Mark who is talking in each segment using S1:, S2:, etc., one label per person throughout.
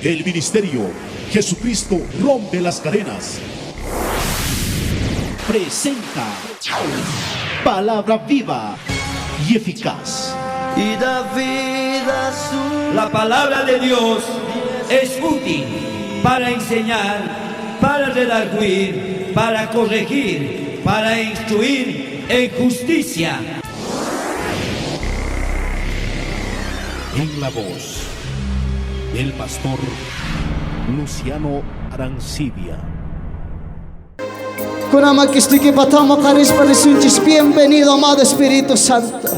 S1: El ministerio Jesucristo rompe las cadenas presenta Palabra viva y eficaz.
S2: Y da vida a su
S3: La palabra de Dios es útil para enseñar, para redarguir, para corregir, para instruir en justicia.
S1: En la voz del pastor Luciano Arancibia.
S4: Bienvenido, amado Espíritu Santo.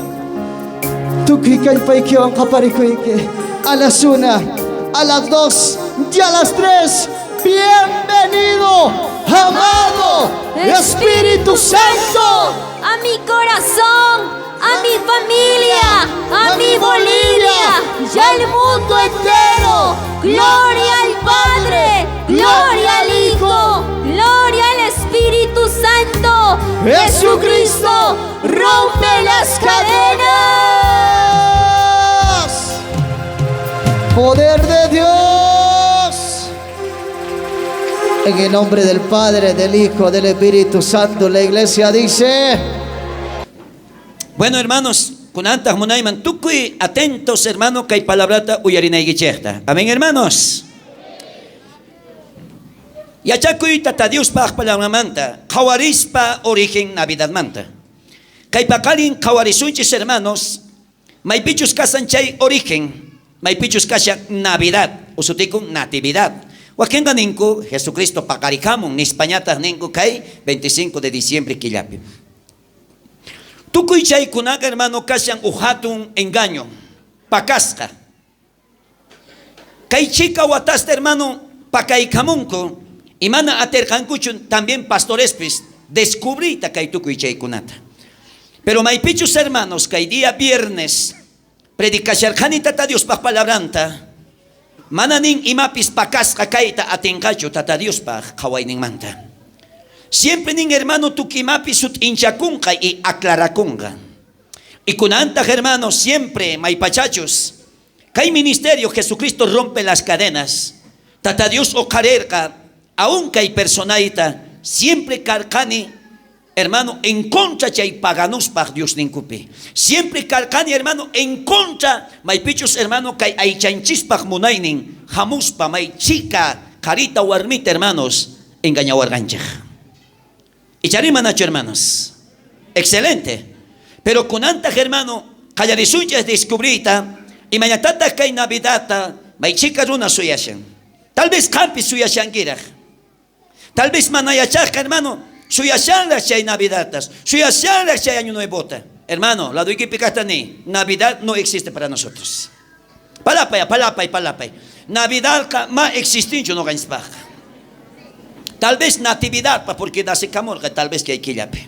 S4: Tukuy kallpaykiwan qaparikuyki. A las 1, a las 2 y a las 3. Bienvenido, amado Espíritu Santo.
S5: A mi corazón, a mi familia, a mi Bolivia y al mundo entero. Gloria al Padre, gloria al Hijo, gloria al Espíritu Santo.
S4: Jesucristo
S5: rompe las cadenas.
S4: Poder de Dios. En el nombre del Padre, del Hijo, del Espíritu Santo, la iglesia dice...
S3: Bueno, hermanos, kunantaj munayman tukuy atentos, hermano, kay palabrata uyarinaykichejta. Amén, hermanos. Yachakuy Tata Diospaj palabramanta, qhawarispa origen Navidadmanta. Kay paqarin qhawarisunchis, hermanos, maypichus kasan chay origen, maypichus kashan Navidad, usutikun Natividad. Wakinqa ninku Jesucristo paqarikamun, nispañataq ninku kay 25 de diciembre killapi. Tukuy chaykunaqa, hermano, kashan uj hatun engaño, pakasqa. Kay chika watasta, hermano, pakaykamunku, y mana aterqankuchu también pastorespis descubrita kay tukuy chaykunata. Pero maypichus, hermanos, kay día viernes predicasharqani Tata Diospaj palabranta, mana nin imapis pakasqa kayta atinqachu Tata Diospaj qhawayninmanta. Siempre nin, hermano, tukuy imapis sut'inchakunqa y aclarakunqa. Y kunantaj, hermanos, siempre maypachachus, kay ministerio Jesucristo rompe las cadenas. Tata Dios oqharerqa, aún kay personayta, siempre karqani, hermano, en contra chay paganuspaj Dios ninkupi. Siempre karqani, hermano, en contra, maypichus, hermano, kay aychanchispaj munaynin, hamuspa, may chica, qarita warmita, hermanos, engañawarqanchej. Ichari manachu, hermanos. Excelente. Pero kunantaj, hermano, qallarisunchej descubrita, y mañatataj kay Navidadta, may chica runa suyashan. Tal vez qampis suyashankiraj. Tal vez manayachajqa, hermano, suyashanraj chay Navidadtas, suyashanraj chay Año Nuevota. Hermano, la duikipi kajta ni, Navidad no existe para nosotros. Palapay, palapay, palapay. Navidadqa ma existinchu noqanchispajqa. Tal vez natividad, pa, porque nacekamurqa, tal vez kay killapi.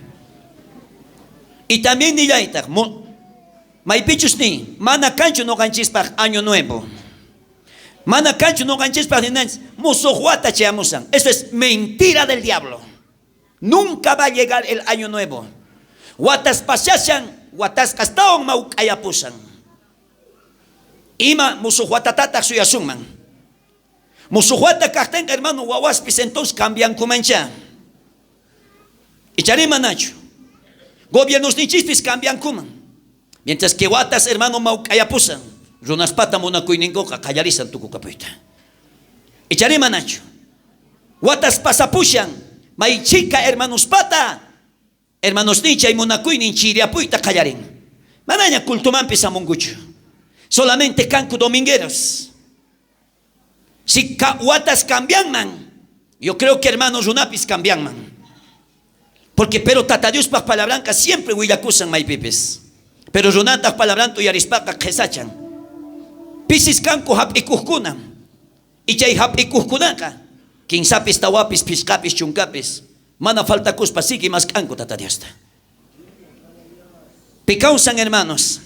S3: Y también nillaytaj, maypichus ni, mana kanchu noqanchispaj Año Nuevo. Mana kanchu noqanchispaj ninanchis, musuq wata chayamusan. Eso es mentira del diablo. Nunca va a llegar el Año Nuevo. Watas pasashan, watas kastawan mawk'ayapusan. Ima musuq watatataq suyasunman. Musuq wata kajtenqa, hermano, wawaspis entonces cambiankumancha. Ichari manachu. Gobiernosninchispis cambiankuman. Mientras que watas, hermano, mawk'ayapusan. Runaspata munakuyninkuqa qallarisan tukukapuyta. Ichari manachu. Watas pasapushan, may chica hermanospata, hermanos nichay munakuynin chiriapuyta qallarin. Manaña cultumanpis hamunkuchu. Solamente kanku domingueros. Si watas cambianman, yo creo que hermanos runapis cambianman. Porque pero Tata Diospaj palabranka siempre willakusan maypipis. Pero runataj palabranta uyarispaqa qhesachan. Pisis kanku hap'ikuqkuna. Y chay hap'ikuqkunaqa kinsapis, tawapis, phisqapis, chunkapis, mana faltakuspa sigue mask'anku Tata Diosta. Pikawsan, hermanos.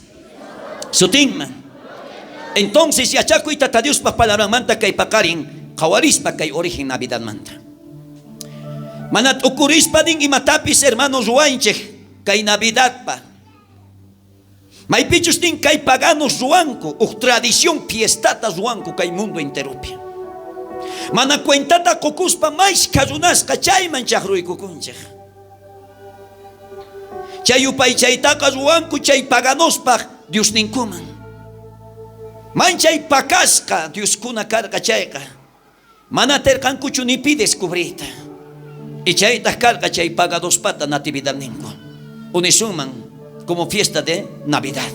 S3: Sutinman. Entonces yachakuy Tata Diospaj palabranmanta kay paqarin qhawarispa kay origen Navidadmanta. Mana t'ukurispa nin imatapis, hermanos, ruwanchej kay Navidadpa. Maypichus nin kay paganos ruwanku, uj tradición fiestata ruwanku kay mundo enteropi. Mana cuentata qokuspa mashkha runasqa chayman chajruykukunchej. Chay yupaychaytaqa ruwanku chay paganospaj diosninkuman. Manchay pakasqa dioskuna karqa chayqa, mana aterqankuchu ni pi descubriyta. Y chaytaj karqa chay pagadospata natividadninku. Unisunman como fiesta de Navidad.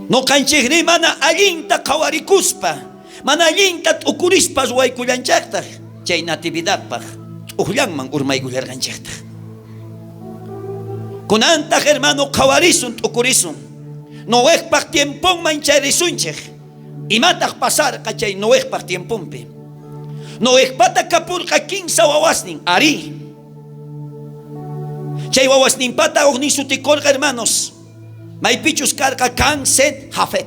S3: Noqanchejrí mana allinta qhawarikuspa, mana allinta t'ukurispa ruwaykullanchejtaj chay natividadpaj t'ujllanman urmaykullarqanchejtaj. Kunantaj, hermano, qhawarisun, t'ukurisun. Noejpaj tiemponman chayrisunchej. Imataj pasarqa chay Noejpaj tiemponpi? Noejpata kapurqa kinsa wawasnin, arí. Chay wawasninpata ujnin sutikorqa, hermanos, maypichus karqa Can, Set, Jafet.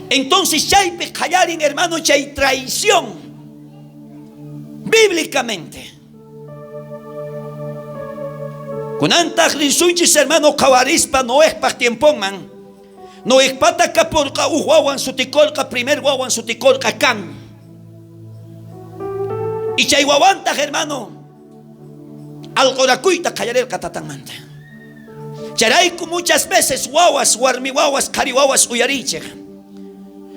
S3: Entonces chaypi qallarin, hermano, chay traición bíblicamente. Kunantaj risunchis, hermano, qhawarispa Noejpaj tiemponman. Noejpata kapurqa uj wawan sutikorqa, primer wawan sutikorqa Can. Y chay wawantaj, hermano, alqorakuyta qallarerqa tatanmanta. Chayrayku muchas veces wawas, warmi wawas, qhari wawas uyariychej.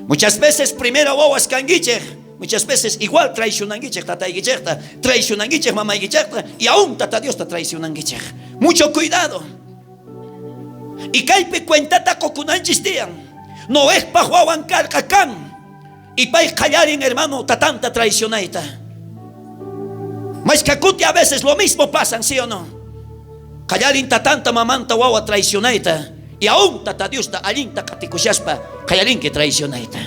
S3: Muchas veces primera wawas kankichej, muchas veces igual traicionankichej tataykichejta, traicionankichej mamaykichejta y aún tata Diosta traicionankichej. Mucho cuidado. Y kaypi cuentata qokunanchis tiyan. Noejpaj wawan karqa Can. Y pay qallarin, hermano, tatanta traicionayta. Mashkha kuti a veces lo mismo pasan, ¿sí o no? Qallarin tatanta, mamanta, wawa traicionayta. Y aún tata Diosta allinta qatikushaspa qallarinki traicionayta.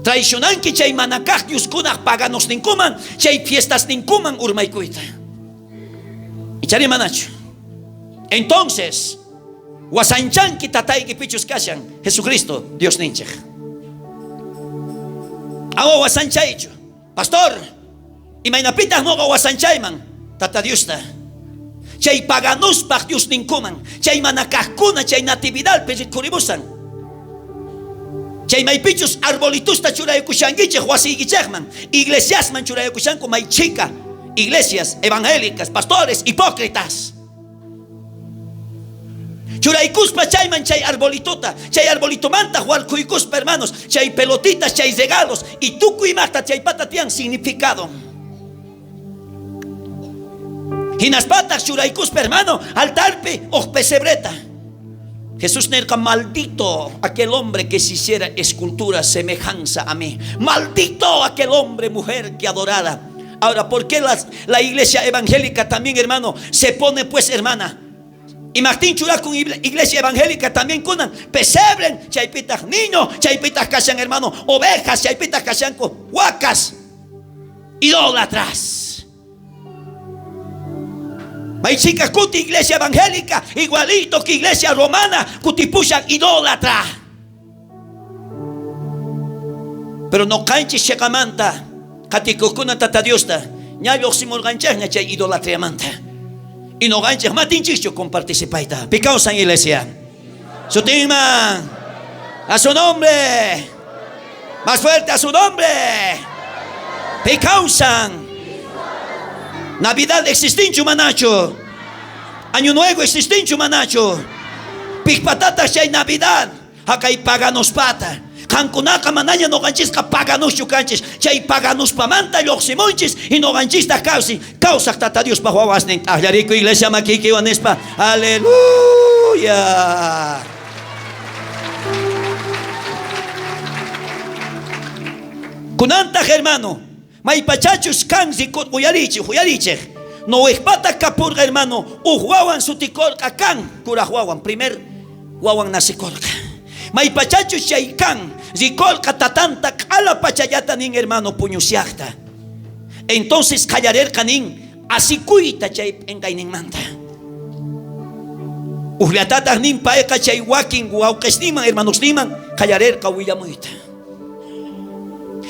S3: Traicionanki chay manakaj dioskunaj paganosninkuman, chay fiestasninkuman urmaykuyta. Ichari manachu. Entonces, wasanchanki tatayki pichus kashan Jesucristo Diosninchej. Ama wasanchaychu. Pastor, imaynapitaj noqa wasanchayman Tata Diosta? Chay paganuspaj diosninkuman, chay manakajkuna chay natividadpi rikhurimusan. Chay maypichus arbolitusta churaykushankichej wasiykichejman, iglesiasman churaykushanku may chhika iglesias evangélicas, pastores hipócritas. Churaykuspa chayman chay arbolitota, chay arbolitomanta warkhuykuspa, hermanos, chay pelotitas, chay regalos y tukuy imata chaypata tiyan significado. Hinaspataj churaykuspa, hermano, altarpi uj pesebreta. Jesús nerqa, maldito aquel hombre que se hiciera escultura semejanza a mí. Maldito aquel hombre, mujer que adorara. Ahora, ¿por qué la iglesia evangélica también, hermano, se pone pues, hermana? Y Martín churakun iglesia evangélica también kunan pesebren, chaypitaj niño, chaypitaj kashan, hermano, ovejas, chaypitaj kashanku, wacas, idólatras. Maychika kuti iglesia evangélica, igualito que iglesia romana, kutipushan idólatra. Pero noqanchis cheqamanta qhatikojkuna Tata Diosta ña llojsimorqanchejña chay idolatriamanta. Y noqanchej matinchikchu comparticipayta. Pi kawsan iglesia? Sutinman. A su nombre. Más fuerte a su nombre. Pi kawsan? Navidad existinchu manachu? Año Nuevo existinchu manachu? Pijpatataj chay Navidad? Jaqay paganospata. Qankunaqa manaña noqanchisqa paganoschu kanchis. Chay paganospamanta llojsimunchis y noqanchistaj kawsi kawsaj Tata Diospaj wawasnin. T'ajllariku iglesia makiykiwan nispa. Aleluya. Kunantaj, hermano, maypachachus kan rikur uyarichej, uyarichej. Noejpata kapurqa, hermano, uj wawan sutikorqa kan, kuraj wawan, primer wawan nacikorqa. Maypachachus chay kan rikorqa tatanta q'ala pachallata nin, hermano, puñusiajta. Entonces qallarerqa nin asikuyta chay p'enqayninmanta. Ujllatataj nin payqa chay wakin wawqesninman, hermanosninman qallarerqa willamuyta.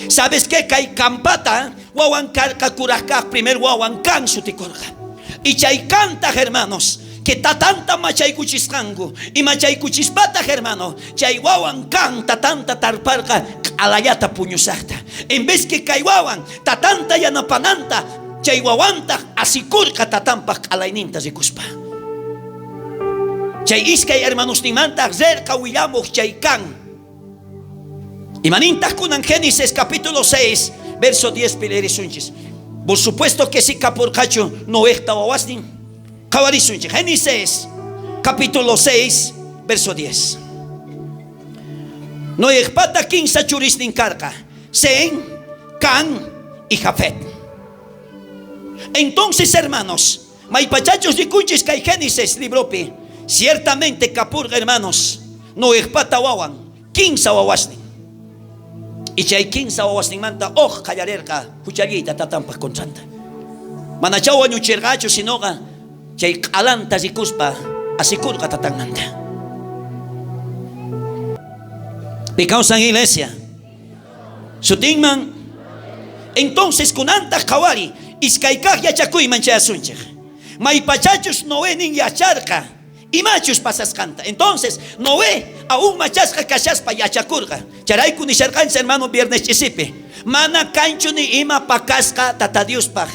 S3: ¿Sabes qué? Kay Kanpata wawan karqa kuraj kaj, primer wawan kan sutikorqa. Y chay Kantaj, hermanos, Que tatanta machaykuchisqanku. Y machaykuchispataj, hermano, chay wawan kan tatanta tarparqa q'alallata puñusajta. En vez que kay wawan tatanta yanapananta, chay wawantaj asikurqa tatanpaj q'alayninta rikuspa. Chay iskay hermanosninmantaj rerqa willamuj chay kan. Imanintaj kunan Génesis capítulo 6, verso 10 pi leerisunchis. Por supuesto que si kapurqachu Noejta wawasnin. Qhawarisunchis. Génesis capítulo 6, verso 10. Noejpata kinsa churisnin karqa. Sem, Can y Jafet. Entonces, hermanos, maypachachus rikunchis kay Génesis libropi, ciertamente kapurqa, hermanos, Noejpata wawan, kinsa wawasnin. Y chay kinsa wawasninmanta uj qallarerqa juchalliyta tatanpaj contranta. Manachá wañucherqachu, sinoqa chay q'alanta rikuspa asikurqa tatanmanta. Pi kawsan iglesia? Sutinman. Entonces kunantaj qhawari iskay kaj yachakuyman chayasunchej. Maypachachus Noé nin yacharqa imachus pasasqanta. Entonces Noé aún machasqa kashaspa yachakurqa. Chayrayku nisharqanchis hermano viernes ch'isipi. Mana kanchu ni ima pakasqa Tata Diospaj.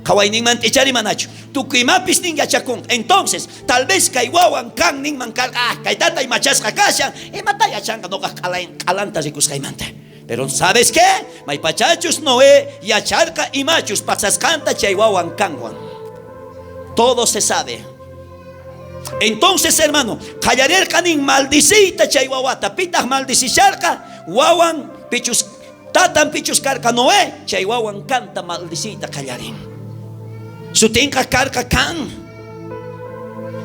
S3: Qhawayninmanta ichari manachu. Tukuy imapis nin yachakunqa. Entonces, tal vez kay wawan kan ninman karqa, ah, kay tatay machasqa kashan, imata yachanqa noqaj q'alanta rikusqaymanta. Pero ¿sabes qué? Maypachachus Noé yacharqa imachus pasasqanta chay wawan kanwan. Todo se sabe. Entonces, hermano, qallarerqa nin maldiciyta chay wawata. Pitaj maldicisharqa? Wawan pichus tatan pichus karqa Noé, chay wawan kanta maldiciyta qallarin. Sutinqa karqa kan.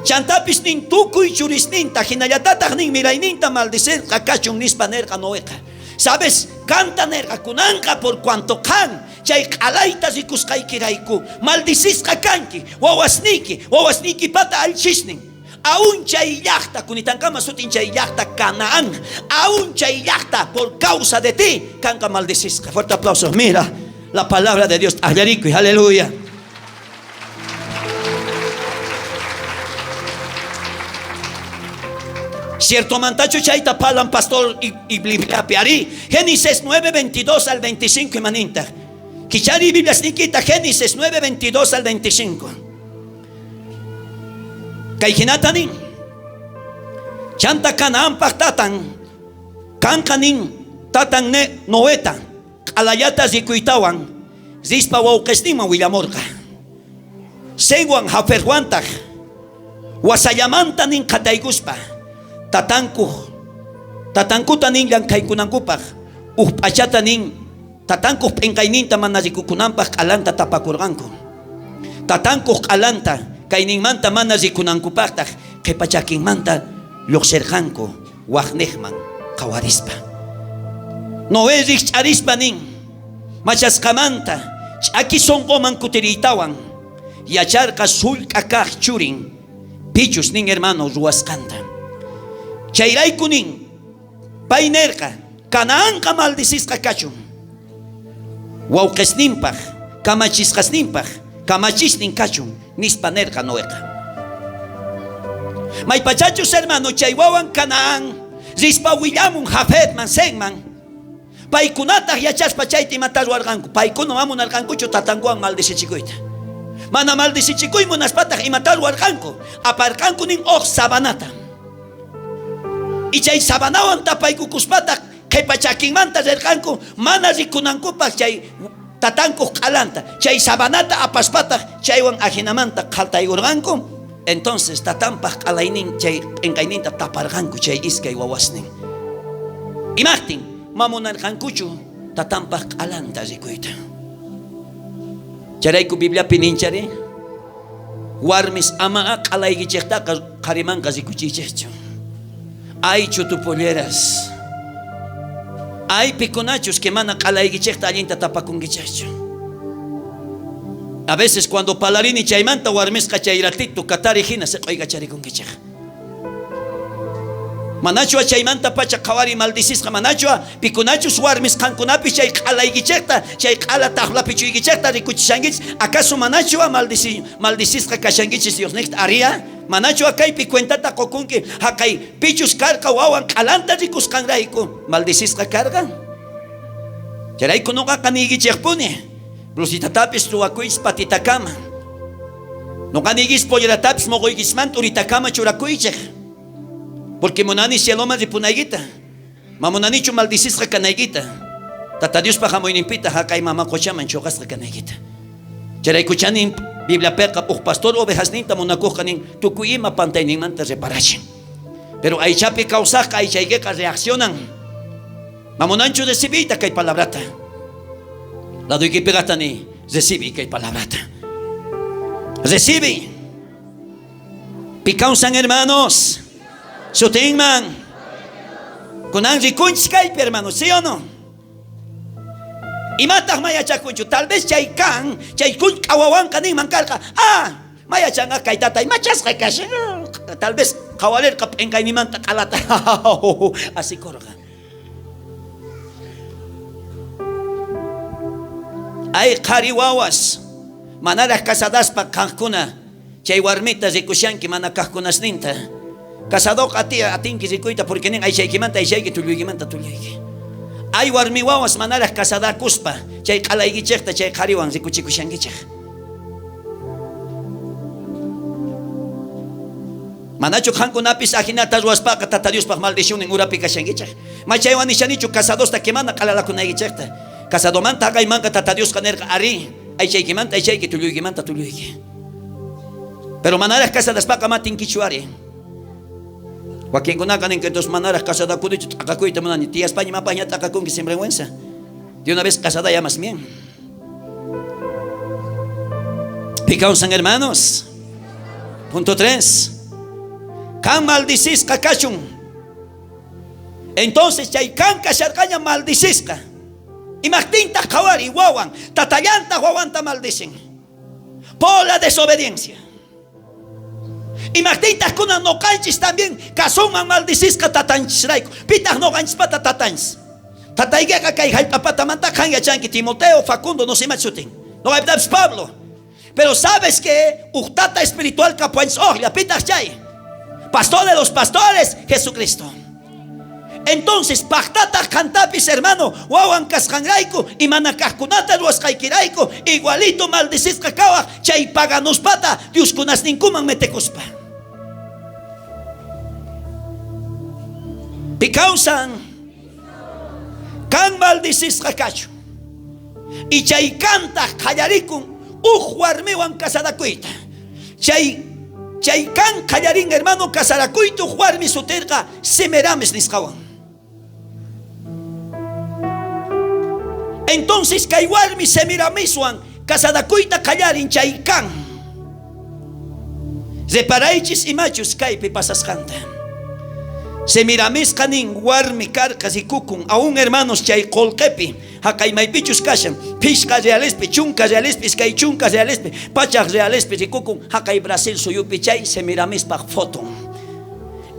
S3: Chantapis nin tukuy churisninta, jinallatataj nin mirayninta maldicerqa kachun nispa nerqa Noeqa. Sabes, kanta nerqa kunanqa por cuanto qan chay q'alayta rikusqaykirayku maldicisqa kanki, wawasniyki, wawasniykipata allchisnin. Aún chay llajta, kunitankama sutin chay llajta Canaán, aún chay llajta por causa de ti kanqa maldicisqa. Fuerte aplauso. Mira la palabra de Dios. T'ajllarikuy, aleluya. Ciertomantachu chayta parlan pastor y Bibliapi arí. Génesis 9, 22 al 25 imanintaj. Kichari Bibliasniykita Génesis 9, 22 al 25. Kay jinata nin. Chanta Canaanpaj tatan, kanqa nin tatan ne Noeta, q'alallata rikuytawan, rispa wawqesninman willamorqa. Semwan Jafetwantaj wasallamanta nin qhataykuspa, tatankuj tatankuta nin llank'aykunankupaj uj p'achata nin tatankuj p'enqayninta mana rikukunanpaj q'alanta tapakurqanku. Tatankuj q'alanta kayninmanta mana rikunankupajtaj qhepa chakinmanta llojserqanku wajnejman qhawarispa. Noé rijch'arispa nin, machasqamanta ch'aki sonqoman kutiriytawan yacharqa sullk'a kaj churin pichus nin hermano ruwasqanta. Chayrayku nin, pay nerqa, Canaanqa maldicisqa kachun, wawqesninpaj, kamachisqasninpaj, kamachisnin kachun, nispa nerqa Noeqa. Maypachachus hermano chay wawan Canaán rispa willamun Jafetman, Semman, paykunataj yachaspa chayta imata ruwarqanku. Paykuna ma munarqankuchu tatankuwan maldicichikuyta. Mana maldicichikuy munaspataj imata ruwarqanku. Aparqanku nin uj sabanata. Y chay sabanawan tapaykukuspataj qhepa chakinmanta rerqanku mana rikunankupaj chay tatankuj q'alanta. Chay sabanata apaspataj chaywan ajinamanta qhaltaykurqanku. Entonces tatanpaj q'alaynin chay p'enqayninta taparqanku chay iskay wawasnin. Imajtin ma munarqankuchu tatanpaj q'alanta rikuyta. Chayrayku Bibliapi ninchari, warmis ama q'alaykichejtaqa qharimanqa rikuchiychejchu. Ay chutupolleras, ay pikunachus que mana q'alaykichejta allinta tapakunkichejchu. A veces cuando parlarini chaymanta warmisqa chay ratito katari jina seq'oykacharikunkichej. Manachu chaymantapacha qhawari maldicisqa, manachu pikunachus warmis qankunapis chay q'alaykichejta, chay q'ala tajlapichuykichejta rikuchishankichis, acaso manachu maldicisqa kashankichis Diosnejta? Aria, manachu kaypi cuentata qokunki jaqay pichus karqa wawan q'alanta rikusqanrayku maldicisqa karqa? Chayrayku noqaqa niykichejpuni, blusitatapis ruwakuychis patitakama. Noqa niykis polleratapis moqoykichismanta uritakama churakuychej. Porque munani cieloman ripunaykita. Ma munanichu maldicisqa kanaykita. Tata Diospa jamuyninpita jaqay mama qochaman choqasqa kanaykita. Chayrayku chanin Bibliapeqa uj pastor ovejasninta munakojqa nin tukuy ima pantayninmanta reparachin. Pero aychapi kawsajqa aychaykeqa reaccionan. Ma munanchu recibiyta kay palabrata. Ladoykipiqata ni recibi kay palabrata. Recibi. Pi kawsan hermanos. Sutinman. Kunan rikunchis kaypi hermanos, ¿sí o no? Imataq mayachakunchu? Tal vez chay kan, chay kullk'a wawanqa ninman karqa, ah, mayachanqa kay tatay machasqa kashan. Tal vez qhawarirqa p'enqaynimanta q'alata asikorqa. Ay qhari wawas, manaraj casadaspa qanqkuna chay warmita rikushanki mana kajkunasninta. Casadoqa atinki rikuyta porque nin aychaykimanta aychayki tulluykimanta tulluyki. Ay warmi wawas manaraj casadakuspa chay q'alaykichejta chay qhariwan rikuchikushankichej. Manachu qankunapis ajinata ruwaspaqa Tata Diospaj maldicionnin urapi kashankichej? Ma chaywan nishanichu casadosta que mana q'alalakunaykichejta. Casadomanta jaqaymanqa Tata Diosqa nerqa, arí, aychaykimanta aychayki, tulluykimanta tulluyki. Pero manaraj casadaspaqa ma tinkichu ari. Wakinkunaqa ninki, entonces manaraj casadakunichu t'aqakuyta munani. Tiyaspaña imapajña t'aqakunki sinvergüenza. De una vez casada ya más bien. Pi kawsan hermanos. Punto 3. Kan maldicisqa kachun. Entonces chay kan kasharqaña maldicisqa. Imajtintaj qhawari wawan, tatallantaq wawanta maldicen. Por la desobediencia. Imajtintaj kunan noqanchis también kasunman maldicisqa tatanchisrayku. Pitaq noqanchispata tatanchis. Tataykeqa kay jallp'apatamanta qan yachanki Timoteo, Facundo, no sé ima sutin. Noqaypitapis Pablo. Pero sabes que uj tata espiritual kapuanchis ojlla, pitaq chay. Pastor de los pastores, Jesucristo. Entonces, pajtataq qantapis, hermano, wawan kasqanrayku y mana kajkunata ruwasqaykirayku, igualito maldicisqa kawaj chay paganuspata Dioskunasninkuman metekuspa. Pi kawsan kan maldicisqa kachun. Y chay kantaq qallarikun uj warmiwan casarakuyta. Chay chay kan qallarin hermano casarakuyta uj warmi sutirqa Semiramis nisqawan. Entonces kay warmi Semiramiswan casarakuyta qallarin chay kan. Reparaychis imachus kaypi pasasqanta. Semiramisqa nin warmi karqa rikukun aún hermanos chay qolqepi jaqay maypichus kashan phishqa realespi, chunka realespi, iskay chunka realespi, pachaj realespi rikukun jaqay Brasil suyupi chay Semiramispaj foton.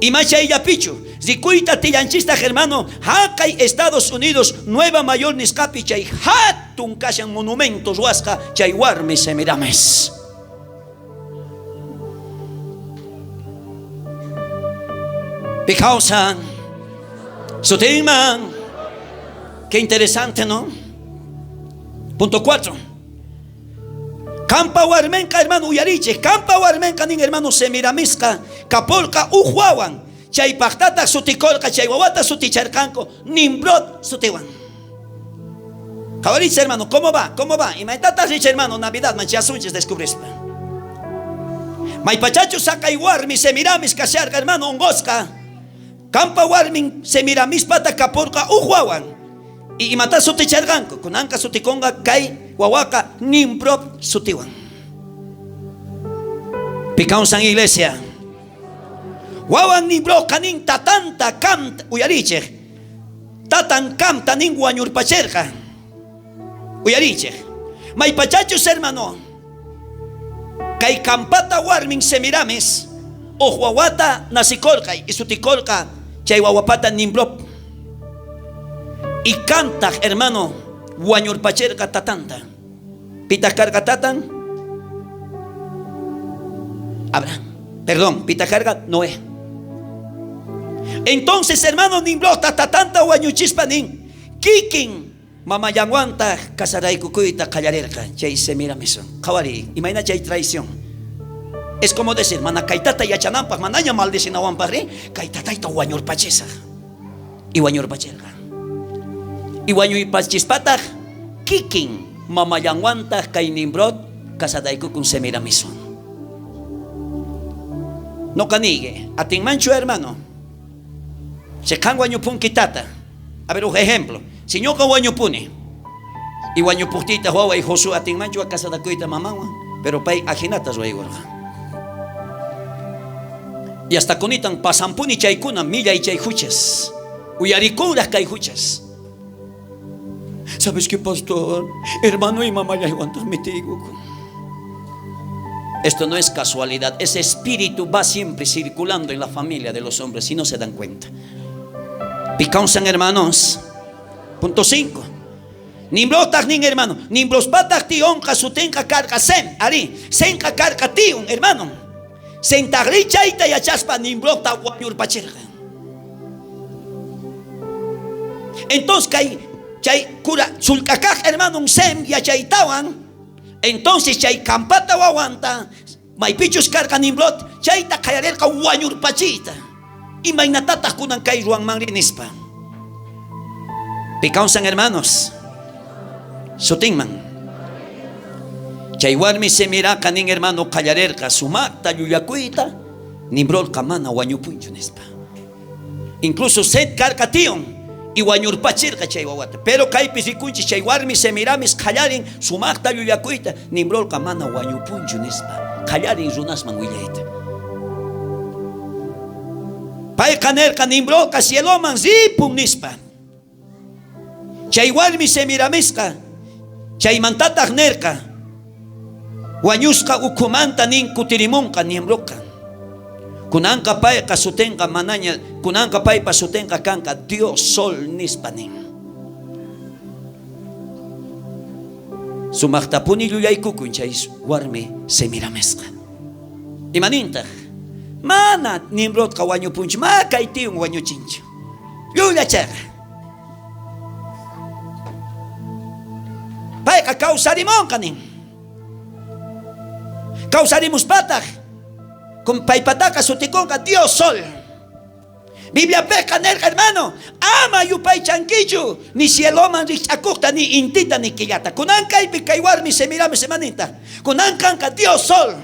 S3: Ima chayllapichu rikuyta tillanchistaj hermano jaqay Estados Unidos Nueva Mayor nisqapi chay hatun kashan monumento ruwasqa chay warmi Semiramis. Pi kawsan sutinman. Qué interesante, ¿no? Punto 4. Kampa warmenqa hermano uyarichej. Kampa warmenqa nin hermano Semiramisqa kapolqa uj wawan. Chay pajtataq sutikorqa chay wawata suticharqanku Nimrod sutiwan. Qhawarichis hermano, ¿cómo va? ¿Cómo va? Imaytataq richa hermano Navidad man chasunchis descubrispa. Maypachachu saqay warmi Semiramis kasharqa hermano onqosqa. Kampa warmin Semiramispata kapurqa uj wawan. Y imata suticharqanku? Kunanqa sutikunqa kay wawaqa Nimrod sutiwan. Pi kawsan iglesia. Wawan Nimrodqa nin tatanta kam uyarichej. Tatan kamta nin wañurpacherqa. Uyarichej. Maypachachus hermano. Kay kampata warmin Semiramis uj wawata nasikorqa y sutikorqa Chay wawapata Nimrod. Y kantaq, hermano, wañurpacherqa tatanta. Pitaq karqa tatan? Abraham. Perdón, pitaq karqa Noé. Entonces, hermano, Nimrodta tatanta wañuchispa nin, kikin mamallanwantaq casaraykukuyta qallarerqa chay Semiramiswan. Qhawariy, imayna chay traición. Es como decir, mana kay tata yachananpaj, manaña maldecinawanpaj ri, kay tatayta wañurpachisaj. Y wañurpacherqa. Y wañuypachispataj kikin mamallanwantaj kay Nimrod casadaykukun Semiramiswan. Noqa niyki, atinmanchu hermano? Si qan wañupunki tata. A ver, uj ejemplo. Si ñoqa wañupuni y wañupujtiytaj waway Josué atinmanchu casadakuyta mamanwan, pero pay ajinata ruwaykurqa. Y hasta kunitan pasampuni chaykuna millay chay juchas. Uyarikunraj kay juchas. ¿Sabes qué, pastor? Hermano y mamallaywantaj mitiykukun. Esto no es casualidad. Ese espíritu va siempre circulando en la familia de los hombres si no se dan cuenta. Picausan, hermanos. Punto 5. Nimrodtaj nin, hermano. Nimrodpataj tionqa sutinqa karqa Sem. Arí, Semqa karqa tion, hermano. Semtajrí chayta yachaspa Nimrodta wañurpacherqa. Entonces kay chay cura sullk'akaj hermano Sem yachaytawan. Entonces chay Campata wawanta maypichus karqa Nimrod chayta qallarerqa wañurpachiyta. Imaynatataj kunan kay ruwanmanri nispa. Picausan, hermanos. Sutinman. Chay warmi Semiraqa nin, hermano, qallarerqa sumaqta llullakuyta Nimrodqa mana wañupunchu nispa. Incluso Set karqa tion y wañurpachirqa chay wawata. Pero kaypi rikunchis chay warmi Semiramis qallarin sumaqta llullakuyta Nimrodqa mana wañupunchu nispa. Qallarin runasman willayta. Payqa nerqa Nimrodqa cieloman ripun nispa. Chay warmi Semiramisqa chaymantataj nerqa wañusqa ukhumanta nin kutirimunqa Nimrodqa. Kunanqa payqa sutinqa manaña, kunanqa paypa sutinqa kanqa Dios Sol nispa nin. Sumaqtapuni llullaykukun chay warmi Semiramisqa. Imanintaj? Mana Nimrodqa wañupunchu, ma kay tiyun wañuchinchu. Llullacherqa. Payqa kawsarimonqa nin. Kawsarimuspataj con paypataqa sutikunqa Dios Sol. Bibliapeqa nerqa, hermano, ama yupaychankichu ni cieloman rikch'akojta ni intita ni killata. Kunan kaypi kay warmi Semiramis imaninta. Kunan kanqa Dios Sol.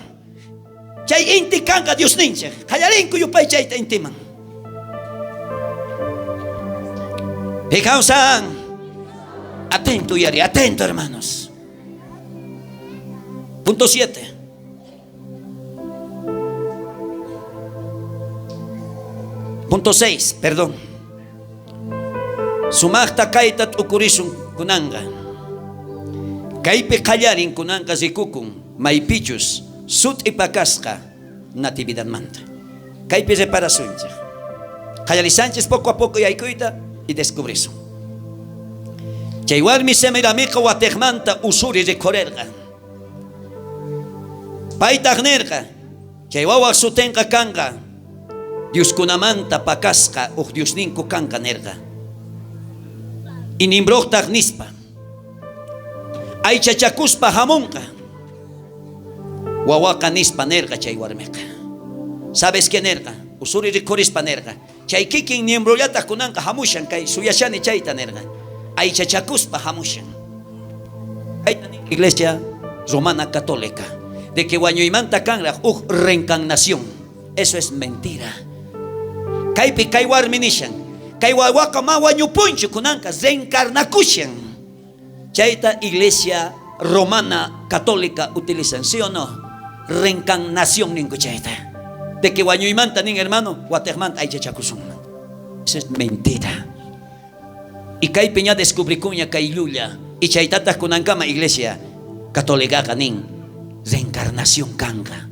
S3: Chay inti kanqa Diosninchej. Qallarinku yupaychayta intiman. Picausan. Atento, yari, atento, hermanos. Punto 7. Punto 6, perdón. Sumaqta kayta t'ukurisun kunanqa. Kaypi qallarin kunanqa rikukun maypichus sut'i pakasqa natividadmanta. Kaypi reparasunchej. Qallarisanchis poco a poco yaykuyta y descubrisun. Chay warmi Semiramiqa watejmanta usuri rikhurerqa. Paytaj nerqa, chay wawaj sutenqa kanqa Dioskunamanta pakasqa uj Diosninku kanqa nerqa. Y Nimrodtaj nispa, aychachakuspa jamonqa. Wawaqa nispa nerqa chay warmiqa. ¿Sabes qué nerqa? Usuri rikhurispa nerqa. Chay kikin Nimrodllataj kunanqa jamushan kay suyashani chayta nerqa. Aychachakuspa jamushan. Kayta nin Iglesia Romana Católica, de que wañuymanta kanraj uj reencarnación. Eso es mentira. Kaypi kay warmi nishan, kay wawaqa ma wañupunchu kunanqa reencarnakushan. Chayta Iglesia Romana Católica utilizan, ¿sí o no? Reencarnación ninku chayta. De que wañuymanta nin, hermano, watejmanta aychachakusunman. Eso es mentira. Y kaypi ña descubrikuña kay llulla. Y chaytataj kunankama Iglesia Católicaqa nin reencarnación kanqa.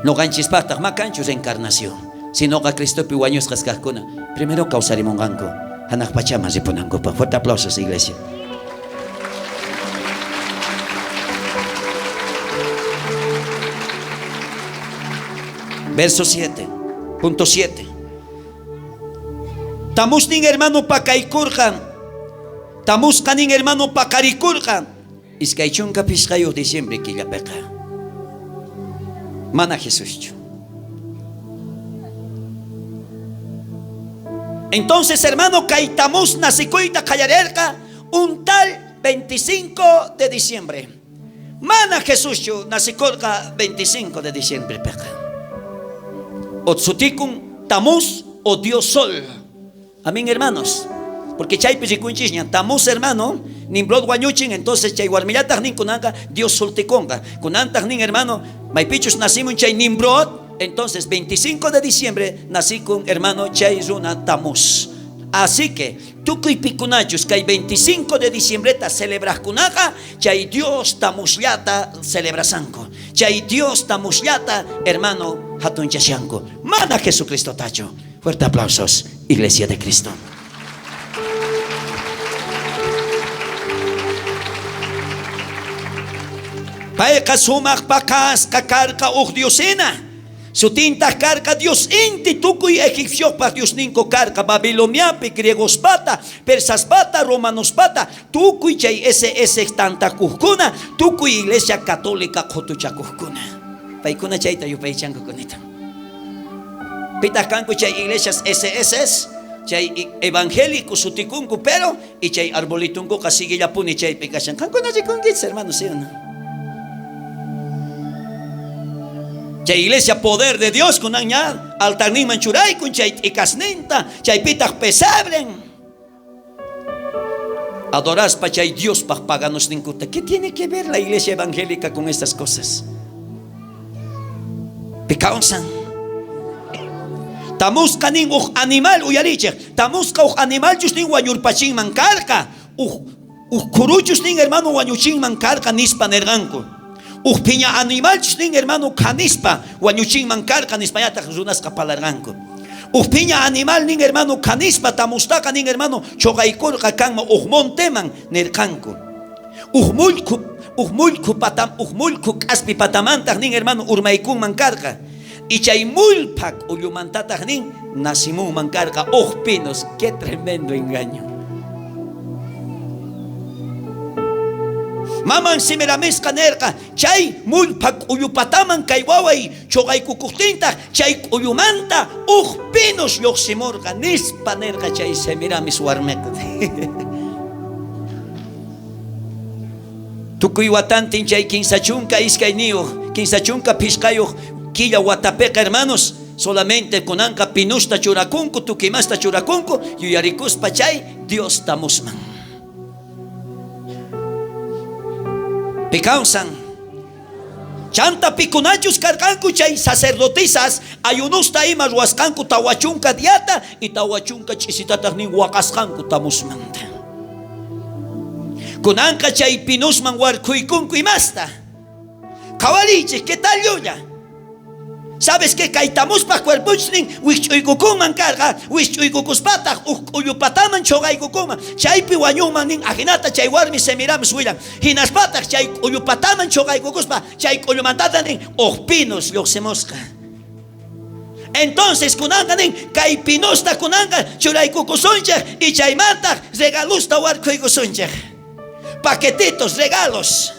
S3: Noqanchispajtaj ma kanchu reencarnación. Sinoqa Cristopi wañusqas kajkuna primero kawsarimunqanku hanaq pachaman ripunankupaj. Fuerte aplausos, iglesia. Verso 7.7. Tamusnin hermano pakaykurqa. Tamusqa nin hermano paqarikurqa. 25 diciembre killapiqa. Mana Jesuschu. Entonces, hermano, kay Tamuz nacikuyta qallarerqa un tal 25 de diciembre. Mana Jesuschu nacikurqa 25 de diciembre peqa. Otsutikun Tamuz o Dios Sol. Amén, hermanos. Porque chaypi rikunchisña, Tamuz hermano, Nimrod wañuchin, entonces chay warmillataj nin kunanqa Dios soltikonqa. Kunantaj nin hermano, maypichus nacimun chay Nimrod, entonces 25 de diciembre nací con hermano chay runa Tamuz. Así que tukuy pikunachus kay 25 de diciembre ta celebrajkunaqa chay Dios Tamuzllata celebrasanku. Chay Dios Tamuzllata hermano hatunchashanku. Mana Jesucristo tachu. Fuerte aplausos, Iglesia de Cristo. Payqa sumaq pakasqa karqa uj diosina. Sutintaj karqa Dios inti tukuy egipciopaj diosninku karqa Babiloniapi, griegospata, persaspata, romanospata, tukuy chay SS tantakujkuna, tukuy iglesia católica qhutuchakujkuna. Paykuna chayta yupaychanku kunita. Pitaq kanku chay iglesias SSS, chay evangélico sutikunku, pero y chay arbolitunkuqa siguillapuni chaypi kashan. Qankuna rikunkichis, hermanos, ¿sí o no? Chay iglesia poder de Dios kunan ña altarninman churaykun chay t'ikasninta, chaypitaq pesebren. Adoraspa chay Diospaj paganosninkuta. ¿Qué tiene que ver la iglesia evangélica con estas cosas? Picausan. Tamusqa nin uj animal uyarichej. Tamusqa uj animalchus nin wañurpachinman karqa. Uj khuruchus nin hermano wañuchinman karqa nispa nerqanku. Uj phiña animalchus nin hermano khanispa wañuchinman karqa nispañataq runasqa parlarqanku. Uj phiña animal nin hermano khanispa tamustaqa nin hermano choqaykurqa kanman uj monteman nerqanku. Uj mullku k'aspi patamantaq nin hermano urmaykunman karqa. Y chay mullpa k'ullumantataq nin nacimunman karqa uj pinos. Qué tremendo engaño. Maman Semiramisqa nerqa chay mullpa k'ullupataman kay waway choqaykukujtintaq chay k'ullumanta uj pinos lluqsimurqa nispa nerqa chay Semiramis warmiqa. Tukuy watantin chay 52 35 killa watapiqa hermanos solamente kunanqa pinusta churakunku tukimasta churakunku yuyarikuspa chay Dios Tamusman. Picausan. Chanta pikunachus karqanku chay sacerdotisas ayunusta ima ruwasqanku tawachunka diata y tawachunka ch'isitataq nin waqasqanku Tamusmanta. Kunanqa chay pinusman warkhuykunku imasta. Qhawarichik, ¿qué tal llulla? ¿Sabes qué? Kay Tamuspaj cuerpuchnin wikch'uykukunman karqa, wikch'uykukuspataq uj k'ullupataman choqaykukunman. Chaypi wañunman nin ajinata chay warmi Semiramis willan. Hinaspataq chay k'ullupataman choqaykukuspa chay k'ullumantata nin uj pinos lluqsimusqa. Entonces kunanqa nin kay pinusta kunanqa churaykukusunchej y chaymantaq regalusta warkhuykusunchej. Paquetitos, regalos.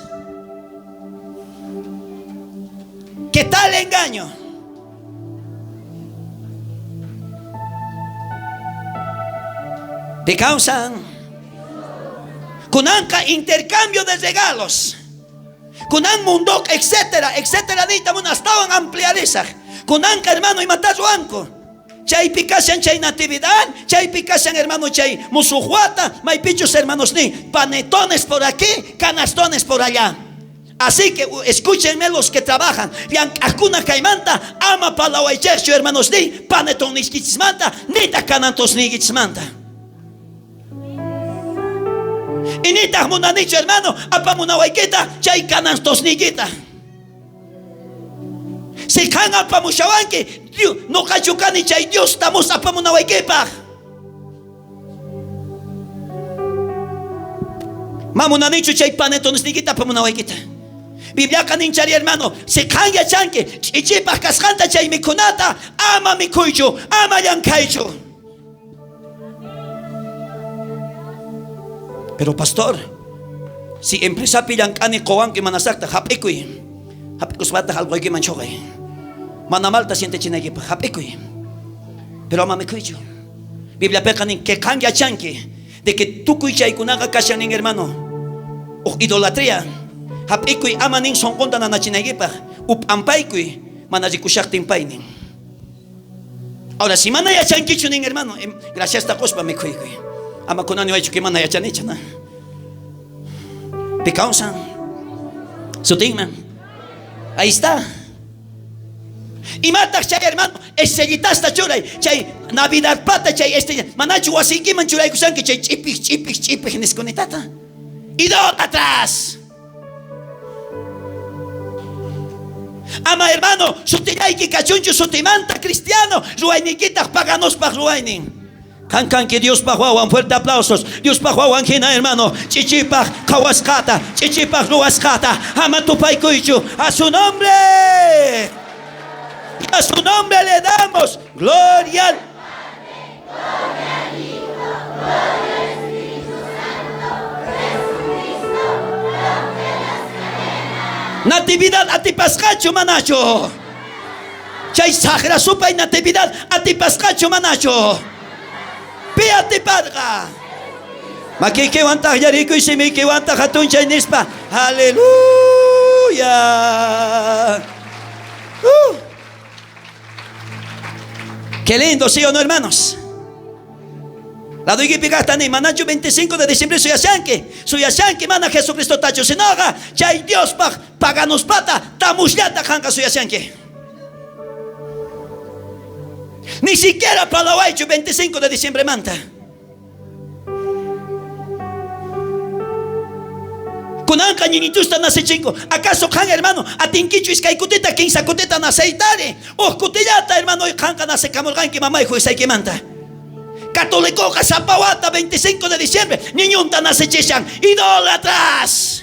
S3: ¿Qué tal engaño? Te causan kunanqa intercambio de regalos. Kunan mundok, etcétera, etcétera, nita munastawan ampliarizaj. Kunanqa hermano imata ruwanku. Chaypi kashan chay natividad, chaypi kashan hermano chay musujuata, maypichus hermanos ni panetones por aquí, canastones por allá. Así que escúchenme los que trabajan. Llank'ajkuna kaymanta, ama palawaychejchu hermanos ni paneton niskichismanta, nitaq canantos niykichismanta. Y nitaq munanichu hermano, apamunawaykita chay canastos niykita. Si qan apamushawanki, noqachu kani chay Dios tamus apamunawaykipaj. Ma munanichu chay panetonesniykita apamunawaykita. Bibliaqa ninchari hermano, si qan yachanki ch'ichipaj kasqanta chay mikhunata, ama mikhuychu, ama llank'aychu. Pero pastor, si empresapi llank'ani qowanki manasaqta jap'ikuy. Jap'ikuspataj alqoykiman choqay. Mana malta sientechinaykipaj jap'ikuy. Pero ama mikhuychu. Bibliapeqa nin que qan yachanki de que tukuy chaykunaqa kashan nin hermano. Uj idolatría. Jap'ikuy ama nin sonqonta nanachinaykipaj. Up'ampaykuy mana rikushajtin pay nin. Ahora, si mana yachankichu nin hermano, graciasta qospa mikhuykuy. Ama kunani waychu que mana yachanichu, na. Pi kawsan. Sutinman. Ahí está. Imataq chay hermano, estrellitasta churay, chay Navidadpata chay estrella, manachu wasiykiman churaykushanki chay ch'ipij ch'ipij ch'ipij niskunitata. Idólatras. Ama hermano, sutillayki kachunchu sutimanta cristiano, ruwayniykitaq paganospaj ruwaynin. Qan kanki Diospaj wawan, fuerte aplausos. Diospaj wawan hina hermano, ch'ichipaj qhawasqata, ch'ichipaj ruwasqata, ama tupaykuychu. A su nombre. A su nombre le damos gloria al Natividad atipasqachu manachu? Chay sajra supay natividad atipasqachu manachu? Pi atiparqa? Makiykiwantaq yarikuy simiykiwantaq hatunchay nispa. Aleluya. Qué lindo, ¿sí o no, hermanos? Laduykipi kajta ni manachu 25 de diciembre suyashanki, suyashanki mana Jesucristo tachu sinoqa chay Diospaj paganuspata tamusllata qanqa suyashanki. Ni siquiera parlawaychu 25 de diciembre manta. Kunanqa ñiñitusta nacechinku. ¿Acaso qan hermano atinkichu iskay kutita kinsa kutita naceytari? Uj kutillata hermano qanqa nacekamurqanki mamay juisaykimanta. Católicoqa sapa wata 25 de diciembre niñunta nacechishan. Idólatras.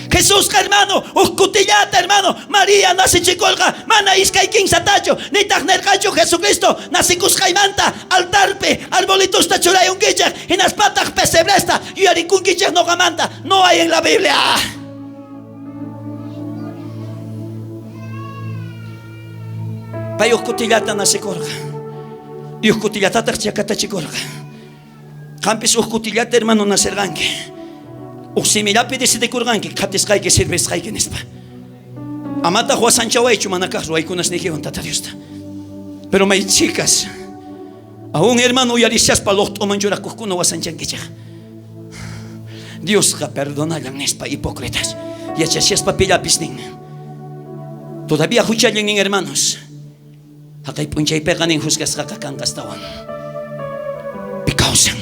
S3: Jesusqa hermano, uj kutillata hermano, María nacechikolqa, mana iskay kinsatachu, nitaq nerqachu Jesucristo nacikusqaymanta altarpi arbolitusta churayunkichej, hinaspataq pesebresta yuyarikunkichej noqamanta. No hay en la Biblia. Pay uj kutillata nacikorqa, y uj kutillatataq chakatachikorqa. Qampis uj kutillata hermano nacerqanki. Uj simillapi decidikurqanki qhatisqayki sirvisqayki nispa. Amataq wasanchawaychu mana kaq ruwaykunasniykiwan Tata Diosta. Pero may chicas, aún hermano uyarishaspa loqt'uman churakuqkuna wasanchankichej. Diosqa perdonallan nispa hipócritas. Yachashaspa pillapis nin. Todavía huchallin nin hermanos. Jaqay p'unchaypeqa nin juzgasqaqa kanqa astawan. Pi kawsan.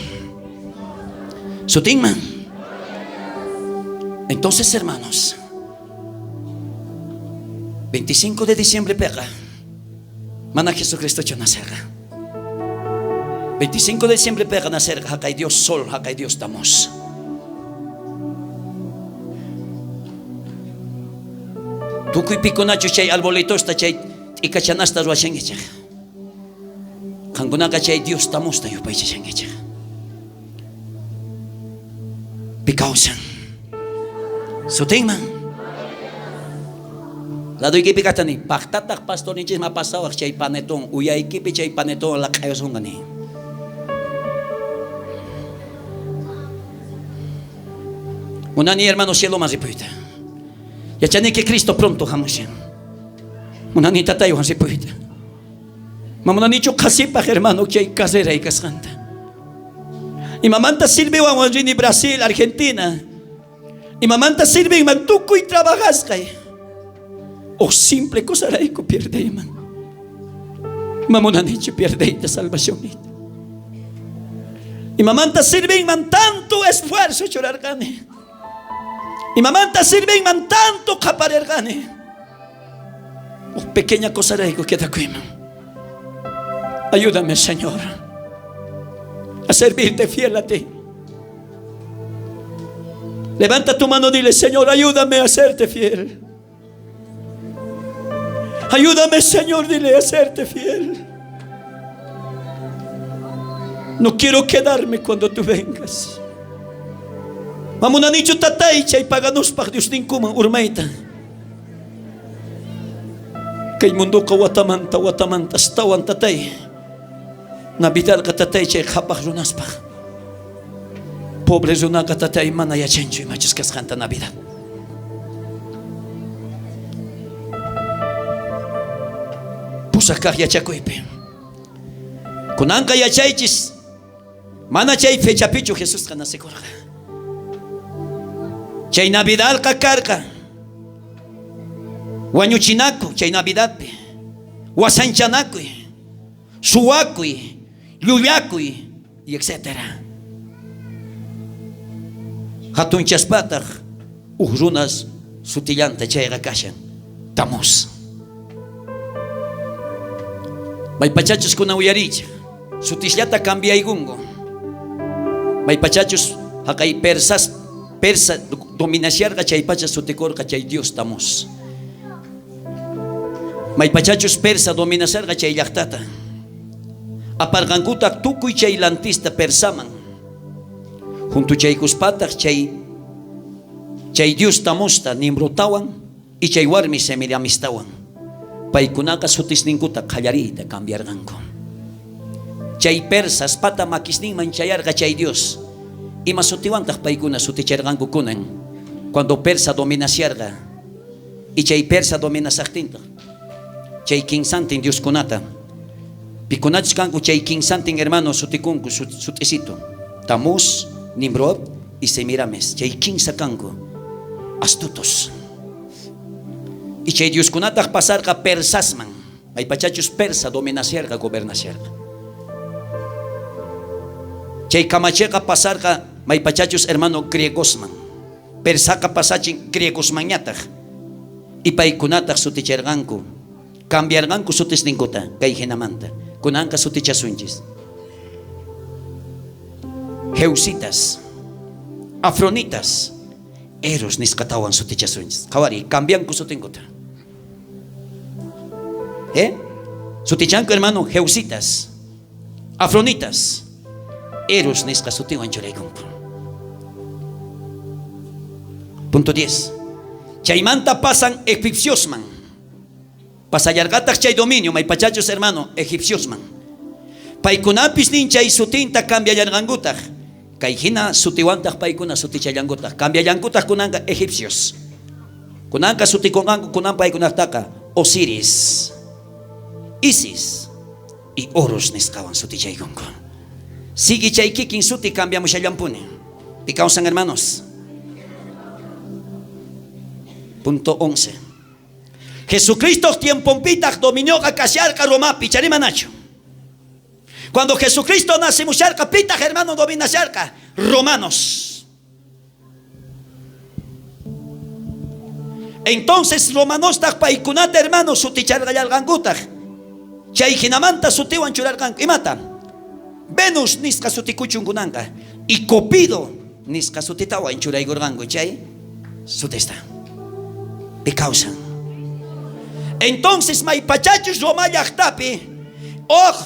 S3: Sutinman. Entonces, hermanos, 25 de diciembre peqa mana Jesucristochu nacerqa. 25 de diciembre peqa nacerqa jaqay Dios sol, jaqay Dios tamos. Tukuy pikunachu chay arbolitosta, chay t'ikachanasta ruwashankichej. Qankunaqa chay Dios tamusta yupaychashankichej. Pi kawsan. Sutinman. Laduykipi kajta ni, pajtataq pastorninchisman pasawaj chay panetón, uyaykipi chay panetón laq'ayusonqa ni. Munani hermano cieloman ripuyta. Yachani que Cristo pronto hamushan. Munani tataywan ripuyta. Ma munanichu qhasipaj hermano chay carreray kasqanta. Imamanta sirviwan rini Brasil, Argentina. Imamanta sirvinman tukuy trabajasqay. O simple cosarayku pierdeyman. Ma munanichu pierdeyta salvacionniyta. Imamanta sirvinman tanto esfuerzo churarqani. Imamanta sirvinman tanto qaparerqani. Uj pequeña cosarayku quedakuyman. Ayúdame, Señor, a servirte fiel a ti. Levanta tu mano, dile, Señor, ayúdame a serte fiel. Ayúdame, Señor, dile, a serte fiel. No quiero quedarme cuando tú vengas. Mamunanichu tatay chay paganuspaj Diosninkuman urmayta. Kay mundoqa watamanta watamanta astawan tatay. Navidadqa tatay chay qhapaj runaspaj. Pobre runaqa tatay mana yachanchu imachus kasqanta Navidad. Pusaj kaj yachakuypi. Kunanqa yachaychis mana chay fechapichu Jesusqa nacekurqa. Chay Navidadqa karqa wañuchinaku chay Navidadpi, wasanchanakuy, suwakuy, llullakuy, y etcétera. Jatunchaspataj uj runas sutillanta chayqa kashan Tamuz. Maypachachus kunan uyariychej, sutisllata cambiaykunku. Maypachachus jaqay persas persa dominasharqa chaypacha sutikorqa chay dios Tamuz. Maypachachus persa dominasharqa chay llajtata, aparqankutaj tukuy chay lantista persaman. Juntuchaykuspataj chay chay dios Tamuzta Nimrodtawan y chay warmi Semiramistawan. Paykunaqa sutisninkuta qallariyta cambiarqanku. Chay persas pata makisninman chayarqa chay dios. Ima sutiwantaj paykuna suticharqanku kunan cuando persa dominasharqa. Y chay persa dominasajtintaj chay kinsantin dioskunata pikunachus kanku chay kinsantin hermano sutikunku sutisito Tamuz, Nimrod y Semiramis. Chay kinsa kanku astutos. Y chay dioskunataj pasarqa persasman. Maypachachus persa dominasharqa, gobernasharqa. Chay kamacheqa pasarqa maypachachus hermano griegosman. Persaqa pasachin griegosmanñataj. Y paykunataj suticharqanku. Cambiarqanku sutisninkuta kay jinamanta. Kunanqa sutichasunchis. Jeusitas, Afronitas, Eros nisqatawan sutichasunchis. Qhawariy, cambianku sutinkuta. ¿Eh? Sutichanku hermano Jeusitas, Afronitas, Eros nisqa sutiwan churaykunku. Punto 10. Chaymanta pasan egipciosman. Pasallarqataj chay dominio, maypachachus hermano, egipciosman. Paykunapis nin chay sutinta cambiallarqankutaj. Kay jina sutiwantaj paykuna sutichallankutaj. Cambiallankutaj kunanqa egipcios. Kunanqa sutikunqanku kunan paykunataqa Osiris, Isis y Horus nisqawan sutichaykunku. Sigue chay kikin suti cambiamushallampuni. Pi kawsan hermanos. Punto 11. Jesucristo tiemponpitaj dominioqa kasharqa Romapi, charimanachu. Cuando Jesucristo nacemusharqa, pitaj hermano dominasharqa, romanos. Entonces romanostaj paykunata hermano suticharqallarqankutaj. Chay jinamanta sutiwan churarqanku. Imata? Venus nisqa sutikuchun kunanqa. Y Cupido nisqa sutitawan churaykurqanku chay sutista. Pi kawsan. Entonces maypachachus Roma llajtapi oj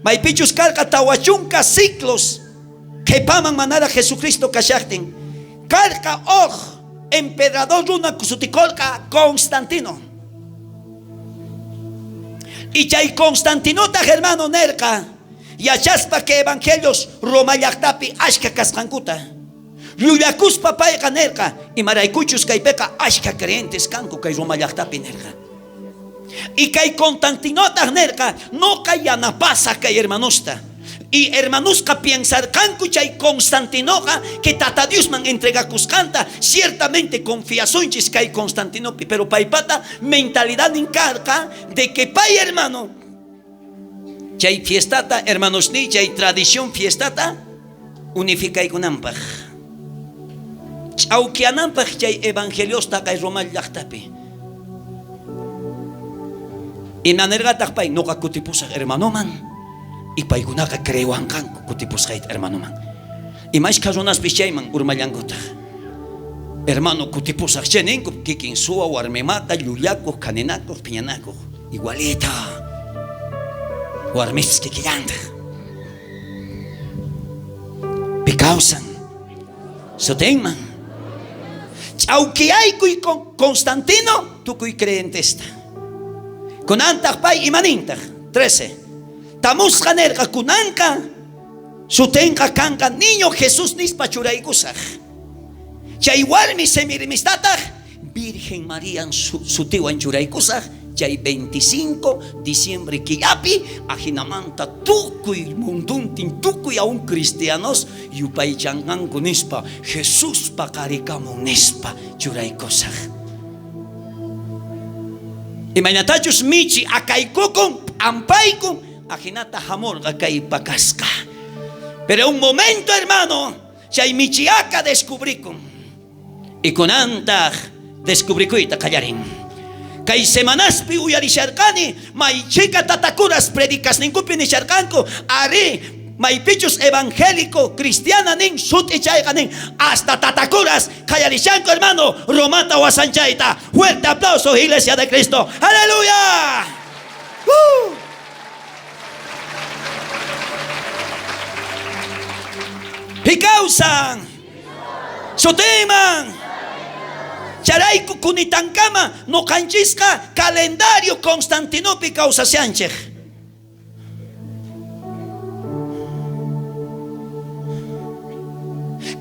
S3: maypichus karqa 40 ciclos qhepaman manara Jesucristo kashajtin karqa oj emperador runa sutikorqa Constantino. Y chay Constantinotaj hermano nerqa yachaspa que evangelios Roma llajtapi ashka kasqankuta. Llullakuspa payqa nerqa imaraykuchus kaypeqa ashka creyentes kanku kay Roma llajtapi nerqa. Y kay Constantinotaj nerqa noqa yanapasaj kay hermanosta. Y hermanosqa piensarqanku chay Constantinoqa que Tata Diosman entregakusqanta ciertamente confiasunchis kay Constantinopi, pero paypata mentalidad karqa de que pay hermano chay fiestata hermanos ni chay tradición fiestata unificaykunanpaj ch'awkiananpaj chay evangeliosta kay Roma llajtapi. Ima nerqataj pay? Noqa kutipusaj hermanoman y paykunaqa creewanqanku kutipusqayta hermanoman. Y mashkha runaspis chayman urmallankutaj. Hermano kutipusaj chay ninku kikin suwa warmimata llullakoj, khaninakoj, phiñanakoj. Igualita. Warmispis kikillantaj. Pi kawsan sutinman. Ch'awkiyaykuy Constantino tukuy creyentesta. Kunantaj pay imanintaj? 13. Tamusqa nerqa kunanqa sutenqa kanqa niño Jesús nispa churaykusaj. Chay warmi Semiramistataj Virgen Marían sutiwan churaykusaj chay 25 diciembre killapi, ajinamanta tukuy munduntin, tukuy aún cristianos yupaychanqanku nispa, Jesús paqarikamun nispa churaykusaj. Imaynatachus michi akaykukun, p'ampaykun, ajinata jamorqa kay pakasqa. Pero un momento, hermano, chay michiaka descubrikun. Y kunantaj descubrikuyta qallarin. Kay semanaspi uyarisharqani may chhika tatakunas predicasninkupi nisharqanku, arí, maypichus evangélico cristiana nin sut'i chayqa nin, hasta tatakuras qallarishanku, hermano, Romata wasanchayta. Fuerte aplauso, Iglesia de Cristo. ¡Aleluya! Pi kawsan sutinman. Chayrayku kunitankama noqanchisqa calendario Constantinopi kawsashanchej.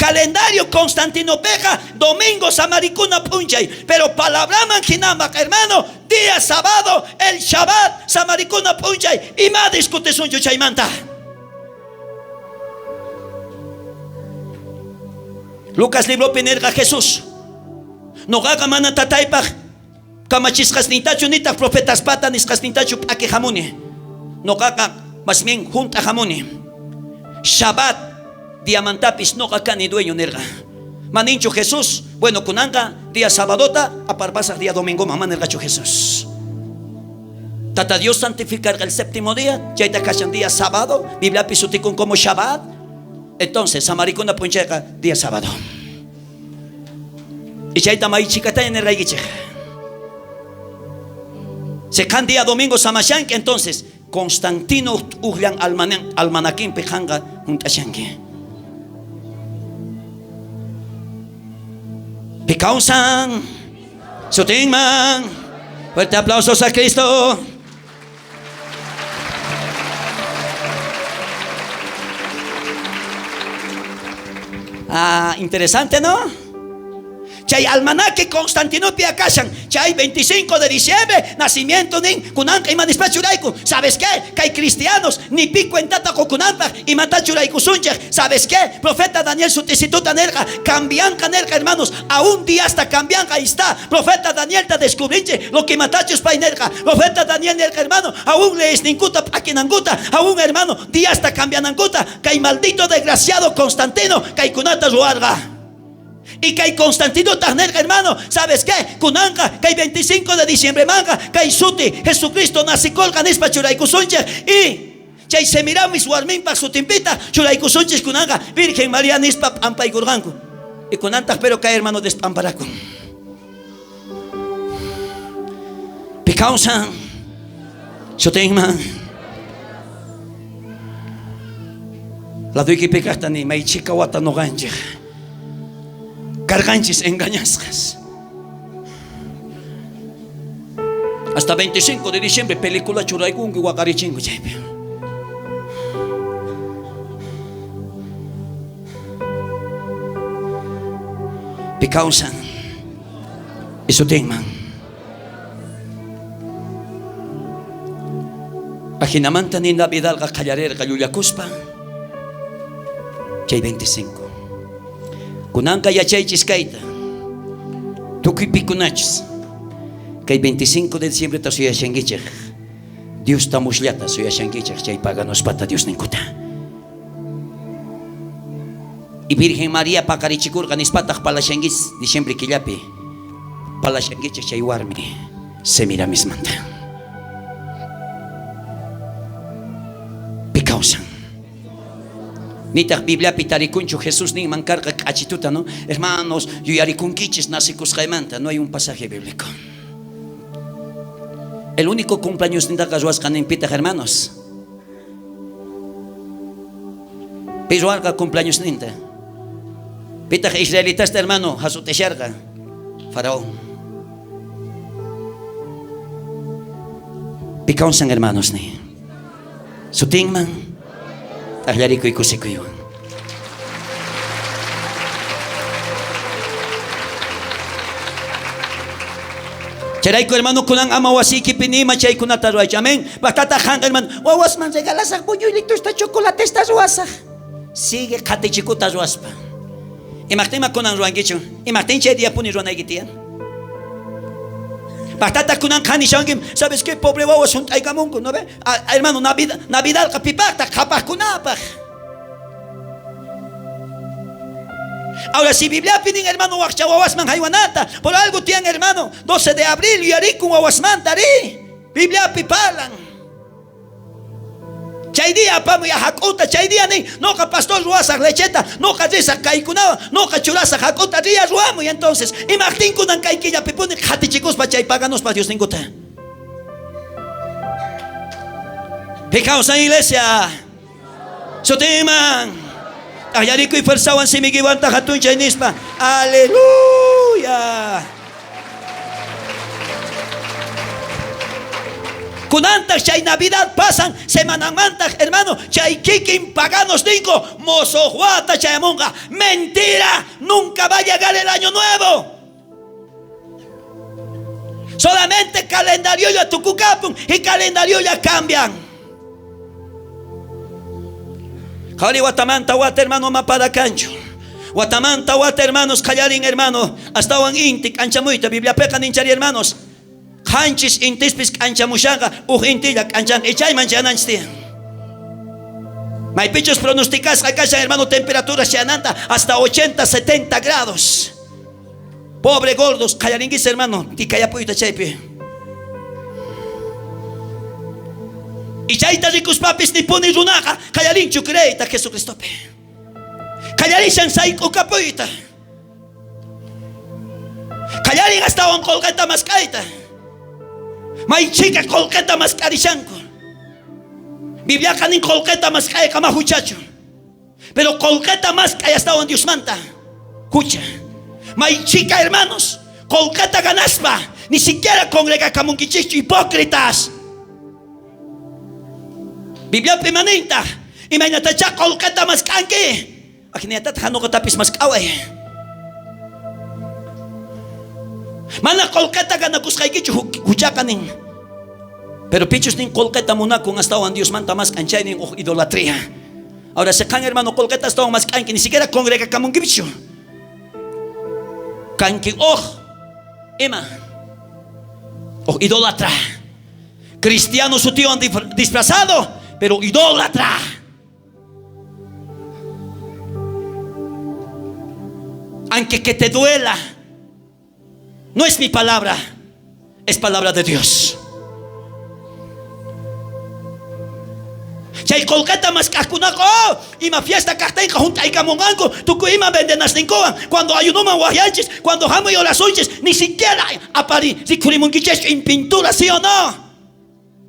S3: Calendario Constantinopeqa domingo samarikuna p'unchay, pero palabraman jinamaq, hermano, día sábado, el Shabbat, samarikuna p'unchay, ima discutisunchu chaymanta. Lucas libropi nerqa Jesús, noqaqa mana tataypaj kamachisqasnintachu nitaj profetaspata nisqasnintachu p'aki jamuni. Noqaqa más bien junt'a jamuni. Shabbat diamantapis noqa kani dueño nerqa. Maninchu Jesús, bueno, kunanqa día sabadota aparpasaj día domingoman, ma nerqachu Jesús. Tata Dios santificarqa el séptimo día, chayta kashan día sábado, Bibliapi sutikun como Shabbat. Entonces, samarikuna p'unchayqa día sábado. Y chayta may chhikataña nerqaykichej. Si qan día domingo samashanki, entonces Constantino ujllan almanaquinpi qanqa junt'ashanki. Pi kawsan sutinman. Fuerte aplausos a Cristo. Ah, interesante, ¿no? Chay almanaque Constantinopia kashan. Chay 25 de diciembre, nacimiento nin kunanqa ima nispa churayku. ¿Sabes qué? Kay cristianos ni pi cuentata qokunanpaj imata churaykusunchej. ¿Sabes qué? Profeta Daniel sutisituta nerqa, cambianqa nerqa, hermanos, aún día hasta cambianqa, ahí está. Profeta Daniel ta descubrinche lo que matachus pay nerqa. Profeta Daniel nerqa, hermano, aún leesninkuta p'akinankuta, aún, hermano, día hasta cambianankuta. Kay maldito desgraciado Constantino, kaykunata ruwarqa. Y kay Constantino taj nerqa, hermano, ¿sabes qué? Kunanqa, kay 25 de diciembre manqa, kay suti, Jesucristo nacikolqa nispa churaykusunchej. Y chay Semiramis warminpaj sutinpita churaykusunchej kunanqa, Virgen María nispa p'ampaykurqanku. Y kunantaj pero kay hermano desp'amparakun. Pi kawsan sutinman. Laduykipi kajta ni may chhika wata noqanchej karqanchis engañasqas. Hasta 25 de diciembre película churaykunku waqarichinku chaypi. Pi kawsan isutinman. Ajinamanta ni Navidadqa qallarerqa llullakuspa chay 25. Kunanqa yachaychis kayta. Tukuy pikunachis kay 25 de diciembreta suyashankichej. Diosta musllata suyashankichej chay paganospata Diosninkuta. Y Virgen María paqarichikurqa nispataq palashankichis diciembre killapi. Palashankichej chay warmi Semiramismanta. Kawsan. Nitaq Bibliapi tarikunchu Jesús ninman karqa k'achituta, ¿no? Hermanos, yuyarikunkichis nacikusqaymanta, no hay un pasaje bíblico. El único cumpleaños nintaqa ruwasqa nin pitaq, hermanos. Pi ruwarqa cumpleaños ninta? Pitaq israelitasta, hermano, jasut'isharqa? Faraón. Pi kawsan, hermanos, ni. Sutinman t'ajllarikuy kusikuywan. Chayrayku, hermano, kunan ama wasiykipi nima chaykunata ruwaychu. Amén. Pajtataq qanqa, hermano, wawasman regalasaj buñuelitosta, chocolatesta ruwasaj. Sigue qhatichikuta ruwaspa. Imajtinma kunan ruwankichu? Imajtin chay diapuni ruwanayki tiyan? Pajtataq kunan qhanishanki, ¿sabes qué? Pobre wawas junt'aykamunku, ¿no ve? Hermano, Navidadqa pipaqtaq? Qhapaqkunapaq. Ahora, si Bibliapi nin, hermano, wajcha wawasman haywanata, por algo tiyan, hermano, 12 de abril yuyarikun wawasmanta, ri. Bibliapi parlan. Chay día apamuy jak'uta, chay día nin, noqa pastor ruwasaj lecheta, noqa risaj kaykunawan, noqa churasaj jak'uta, ria ruwamuy. Entonces, imajtin kunan kay killapipuni qhatichikuspa chay paganospa Diosninkuta? Pi kawsan, iglesia? Sutinman t'ajllarikuy fuerzawan simiykiwanta jatunchay nispa. Aleluya. Kunantaj chay Navidad pasan, semananmantaj, hermano, chay kikin paganos ninku, mosoj wata chayamunqa. Mentira, nunca va a llegar el año nuevo. Solamente calendario ya tukukapun y calendario ya cambian. Qhari watamanta wata, hermano, ama para kanchu. Watamanta wata, hermanos, qallarin, hermano, astawan inti k'anchamuyta. Bibliapiqa ninchari, hermanos, qanchis intispis k'anchamushanqa, uj intilla k'anchanqa, ichayman chayananchis tiyan. Maypichus pronosticasqa kashan, hermano, temperatura chayananta hasta 80, 70 grados. Pobre gordos, qallarinkis, hermano, tikayapuyta chaypi. Y chayta rikuspapis nipuni runaqa qallarinchu creeyta Jesucristopi. Qallarishan sayk'ukapuyta. Qallarin astawan qolqeta mask'ayta. May chhika qolqeta mask'arishanku. Bibliaqa nin qolqeta mask'ayqa ma huchachu. Pero qolqeta mask'ay astawan Diosmanta hucha. May chhika, hermanos, qolqeta ganaspa ni siquiera congregakamunkichischu, hipócritas. Bibliapi imanintaj? Imaynatachá qolqeta mask'anki, ajinatataq noqatapis mask'away. Mana qolqeta ganakusqaykichu huchaqa nin. Pero pichus nin qolqeta munakun astawan Diosmanta mask'an, chay nin uj idolatría. Ahora si qan, hermano, qolqeta astawan mask'anki, ni siquiera congregakamunkichu. Kanki uj ima? Uj idólatra. Cristiano sutiwan disfrazado, pero idólatra. Aunque que te duela, no es mi palabra, es palabra de Dios. Chay qolqeta mask'ajkunaqa, oh, ima fiesta kajtenqa junt'aykamunqanku tukuy ima vendenasninkuwan. Cuando ayunoman wajyanchis, cuando hamuy orasunchis, ni siquiera apari rikhurimunkichischu en pintura, ¿sí o no?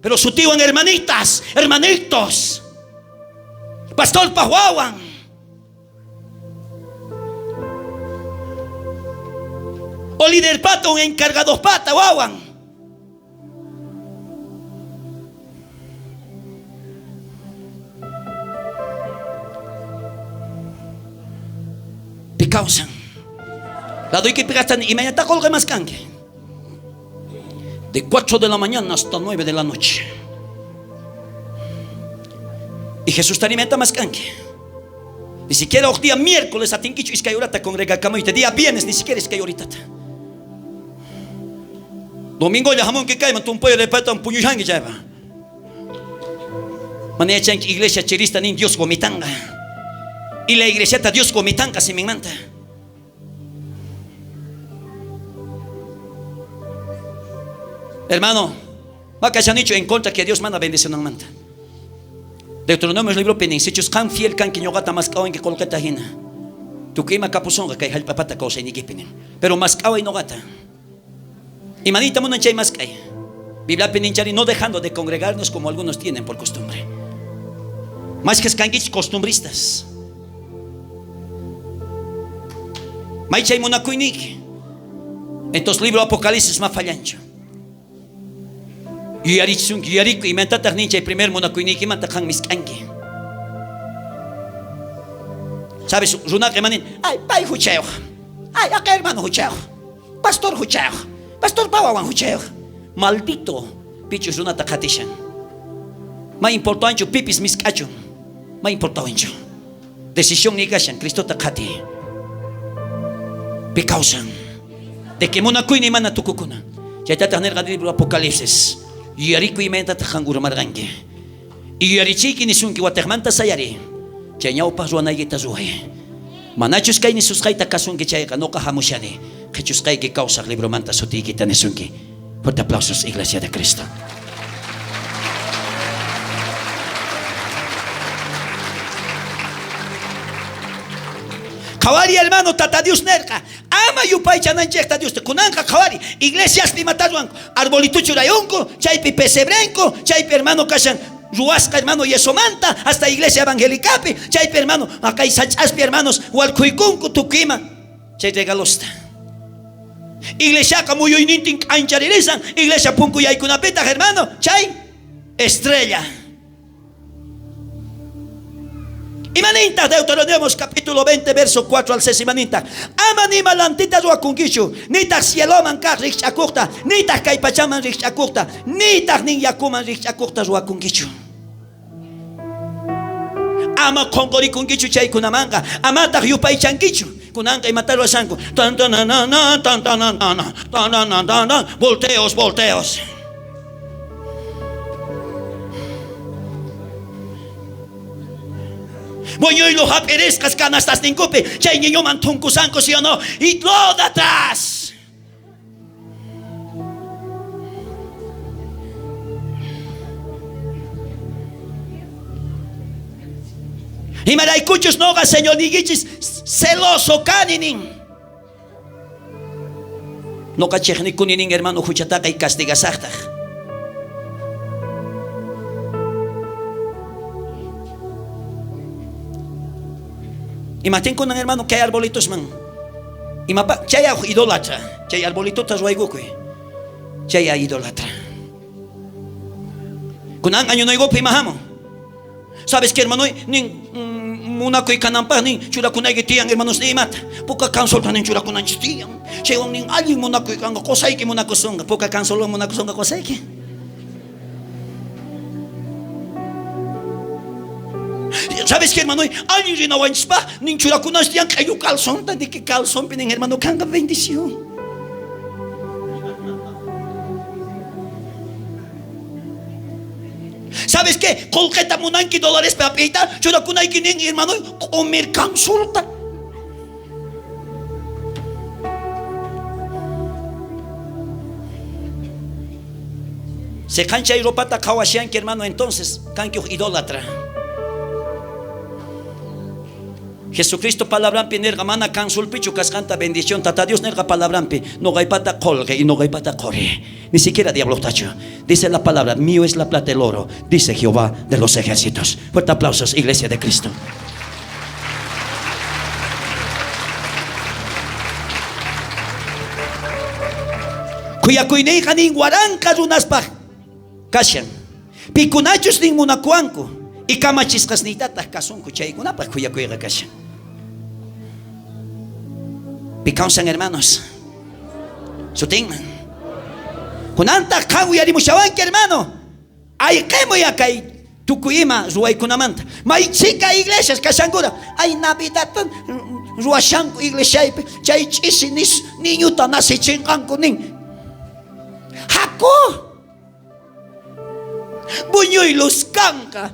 S3: Pero sutiwan hermanitas, hermanitos, pastorpa wawan. O líder pata, un encargado pata wawan. Pi kawsan? Ladoykipi kajta imaynata qolqe maskanki? De 4 de la mañana hasta 9 de la noche. Y Jesús te alimenta maskanki. Ni siquiera hoy día miércoles atinkichu iskay horata congregakamuyta. Día viernes ni siquiera iskay horitata. Domingo ya jamunki kayman tumpoy repetan puñushanki chaypa. Mana yachanki iglesia chirista nin Dios gomitanga. Y la iglesiata Dios gomitanga siminmanta. Hermano, va que hayan dicho en contra que Dios manda bendición manta. Deuteronomio libropi nin, sichus qan fiel kanki ñoqata mask'awanki qolqeta hina, tukuy ima kapusonqa kay jallp'apata kawsayniykipi nin. Pero mask'away noqata. Imaniyta munan chay mask'ay? Bibliapi nin chari no dejando de congregarnos como algunos tienen por costumbre. Mashkhas kankichis costumbristas. May chay munakuyniyki. Entonces libro Apocalipsis ma fallanchu. Yuyarichisunki, yuyarikuy, imantataq nin chay primer munakuyniykimanta qan misk'anki. Sabes, runaqa ima nin, ay, pay juchayuq, ay, aqay hermano juchayuq, pastor juchayuq, pastorpa wawan juchayuq. Maldito pichus runata qhatishan. Ma importanchu pipis misk'achun, ma importanchu. Decisión ni kashan, Cristota qhatiy. Pi kawsan. De que munakuyni mana tukukuna. Chaytataq nerqa libro Apocalipsis. Yuyarikuy imaynatataj qan urmarqanki. Yuyarichiyki nisunki watejmanta sayariy. Chay ñawpaj ruwanaykita ruway. Manachus kay nisusqayta kasunki chayqa noqa jamushani. Qhechusqayki kawsaj libromanta sutiykita nisunki. Fuerte aplausos, Iglesia de Cristo. Qhawari hermano, Tata Dios nerqa, ama yupaychananchejta Diosta. Kunanqa qhawari, iglesiaspi imata ruwanku, arbolito churayunku, chaypi pesebrenku, chaypi hermano kashan ruwasqa hermano yesomanta, hasta iglesia evangelicapi, chaypi hermano, kay sach'aspi hermanos walkhuykunku tukuy ima chay regalosta. Iglesiaqa muyuynintin k'ancharirisan, iglesia punku yaykunapitaj hermano, chay estrella. Imanintaq Deuteronomio capítulo 20 verso 4 al 6 imanintaq ama nima lantita ruwakunkichu nitaq cieloman kaq rikch'akuqta nitaq kay pachaman rikch'akuqta nitaq nin yakuman rikch'akuqta ruwakunkichu. Ama qonqorikunkichu chaykunamanqa, amataq yupaychankichu. Kunanqa imata ruwashanku? Tan tan na na tan tan na na tan na na na na volteos, volteos. Buñuylu hap'irisqas canastasninkupi chay ñiñuman thunkusanku, sí o no? Idólatras. Imaraykuchus noqa Señorniykichis celoso kani nin. Noqa chejnikuni nin hermano juchataqa y castigasajtaj. Imajtin kunan hermano kay arbolitosman imapa chay idolatra, chay arbolitota ruwaykukuy. Chay idolatra. Kunan año nuevopi ima jamun. ¿Sabes qué, hermano? Nin munakuy kananpaj nin churakunayki tiyan, hermanos, ni imata. Puka cansolta nin churakunanchis tiyan. Chaywan nin allin munakuy kanqa, qosayki munakusonqa. Puka cansolwan munakusonqa qosayki. ¿Sabes qué, hermano? Allin rinawanchispaj nin churakunanchis tiyan q'ellu calzonta, de que calzonpi nin hermano kanqa bendición. ¿Sabes qué? Qolqeta munanki dólarespi hap'iyta, churakunayki nin hermano, q'umir cansolta. Si qan chay ropata qhawashanki hermano, entonces kanki uj idólatra. Jesucristo palabranpi nerqa mana cansolpichu kasqanta bendición. Tata Dios nerqa palabranpi, noqaypata qolqe y noqaypata qori. Ni siquiera diablotachu. Dice la palabra, mío es la plata y el oro, dice Jehová de los ejércitos. Fuerte aplausos, Iglesia de Cristo. Khuyakuyneyqa nin waranqa runaspaj kashan. Pikunachus nin munakuwanku y kamachisqasniytataj kasunku, chaykunapaj khuyakuyqa kashan. Pi kawsan hermanos? Sutinman. Kunantaq qan uyarimushawanki hermano. Ayqemuy kay tukuy ima ruwaykunamanta. May chhika iglesias kashankuna. Ay Navidadta ruwashanku iglesiaypi. Chay ch'isi nis niñuta nacichinqanku nin. Haku. Buñuylus kanqa.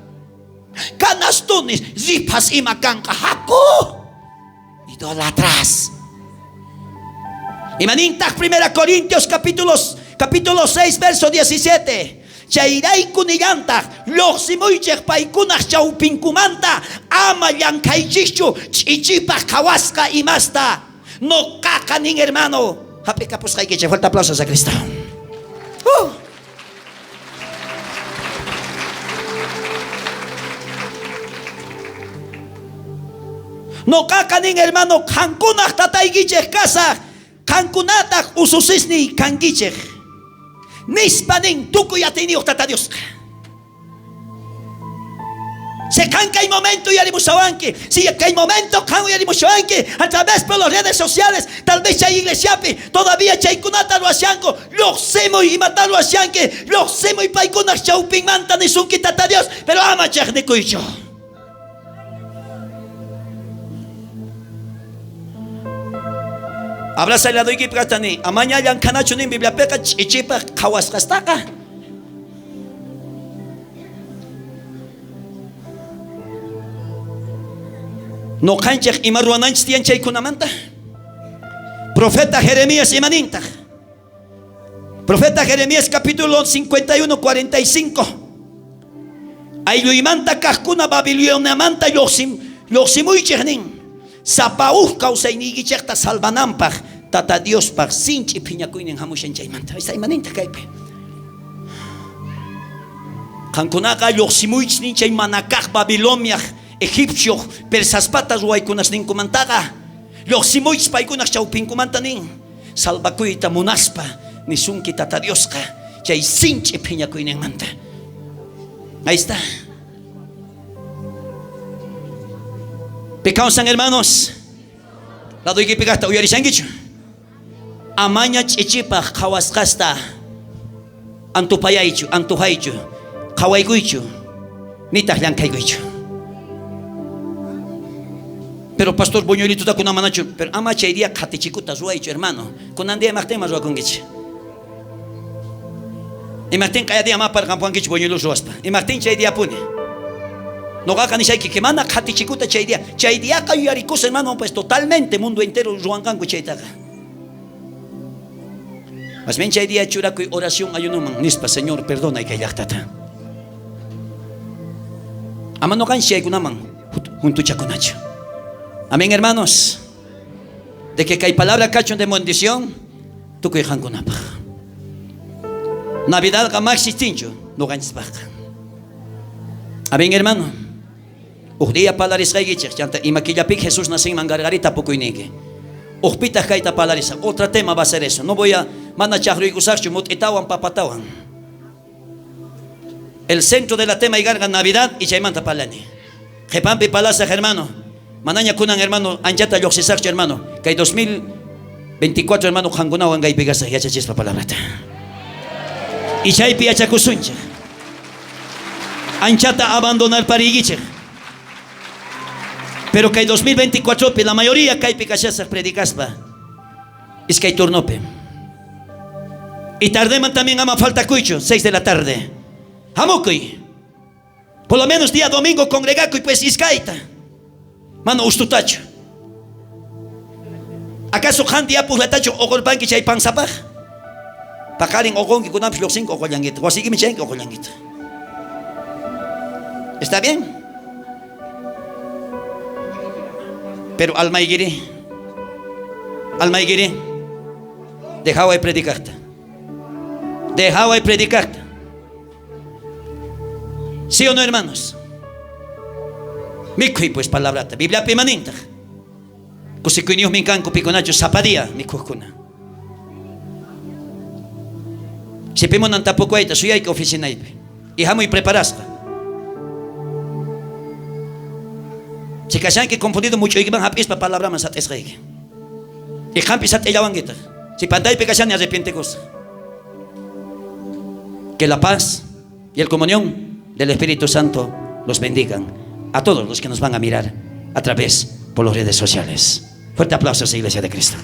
S3: Canastones, rifas ima kanqa. Haku. Idolatras. Imanintaq 1 Corintios capítulo 6 verso 17. Chayrayku nillantaj, Llojsimuychej paykunaj chawpinkumanta, ama llankhaychejchu ch'ichipaj qhawasqa imasta. Noqaqa nin hermano, jap'ikapusqaykichej. Fuerte aplausos a Cristo. Noqaqa nin hermano, qankunaj tataykichej kasaj, qankunataj ususisniy kankichej. Nispa nin tukuy atiyniyoj Tata Diosqa. Si qan kay momento uyarimushawanki, si kay momento qan uyarimushawanki a través por las redes sociales, tal vez chay iglesiapi todavía chaykunata ruwashanku, llojsimuy imata ruwashanki, llojsimuy paykunaj chawpinmanta nisunki Tata Dios, pero ama chejnikuychu. Abraza ladoykipi kajta ni, amaña llankhanachu nin Bibliapeqa ch'ichipaj qhawasqastaqa. Noqanchej ima ruwananchis tiyan chaykunamanta? Profeta Jeremías ima nintaj? Profeta Jeremías capítulo 51, 45. Aylluymanta kajkuna Babiloniamanta llojsimuychej nin. Sapa uj kawsayniykichejta salvananpaj Tata Diospaj sinch'i phiñakuynin jamushan chaymanta. Ahí está, ima nintaj kaypi? Qankunaqa llojsimuychis nin chay manakaj Babiloniaj, Egipcioj, Persaspata ruwaykunasninkumantaqa. Llojsimuychis paykunaj chawpinkumanta nin. Salvakuyta munaspa nisunki Tata Diosqa chay sinch'i phiñakuyninmanta. Ahí está. Pi kawsan hermanos? Ladoykipi kajta uyarishankichu? Amaña ch'ichipaj qhawasqasta antupayaychu, antojaychu, qhawaykuychu, nitaj llankhaykuychu. Pero pastor buñuelituta kunan manachu, pero ama chay día qhatichikuta ruwaychu, hermano. Kunan día imajtin ima ruwakunkichik? Imajtin q'aya día ma parqampuwankichik buñuelos ruwaspa? Imajtin chay diapuni? Noqaqa nishayki que mana qhatichikuta chay día. Chay diaqa yuyarikus, hermano, pues totalmente mundo entero ruwanqanku chaytaqa. Más bien chay día churakuy oración ayunoman nispa, Señor, perdonay kay llaqtata. Ama noqanchis chaykunaman juntuchakunachu. Amén, hermanos. De que kay palabra kachun de bendición tukuy qankunapaj. Navidadqa ma existinchu noqanchispajqa. Amén, hermano. Uj día parlarisqaykichej, chanta ima killapi Jesús nacinman karqari tapukuyniyki. Ujpitaj kayta parlarisaj. Otra tema va a ser eso. No voy a mana chajruykusajchu mut'itawan papatawan. El centro de la tema igarqa Navidad y chaymanta parlani. Qhepanpi parlasaj, hermano. Manaña kunan, hermano, anchata llojsisajchu, hermano. Kay 2024, hermano, qankunawan kaypi kasaj yachachispa palabrata. Y chaypi yachakusunchej. Anchata abandonar pariykichej. Pero kay 2024pi la mayoría kaypi kashasaj predicaspa. Iskay turnopi. Y tardeman también ama faltakuychu, 6 de la tarde. Hamukuy. Por lo menos día domingo congregakuy pues iskayta. Mana ustutachu. ¿Acaso qan día pujlatachu oqorpanki chay pansapaj? Paqarin oqonki kunanpis lluqsinki oqollankita. Wasiykimi chayanki oqollankita. ¿Está bien? Pero almaykiri, almaykiri, dejaway predicajta. Dejaway predicajta. ¿Sí o no, hermanos? Mikhuy pues palabrata. Bibliapi ima nintaj? Kusikuyniyojmin kanku pikunachus sapa día mikhojkuna. Si pi munan tapukuwayta, suyayki oficinaypi. Y hamuy preparasqa. Si kashanki confundido much'uykiman hap'ispa palabraman sat'isqayki. Y qanpi sat'illawankitaj. Si pantaypi kashani arrepientekusaj. Que la paz y el comunión del Espíritu Santo los bendigan a todos los que nos van a mirar a través por las redes sociales. Fuerte aplausos, Iglesia de Cristo.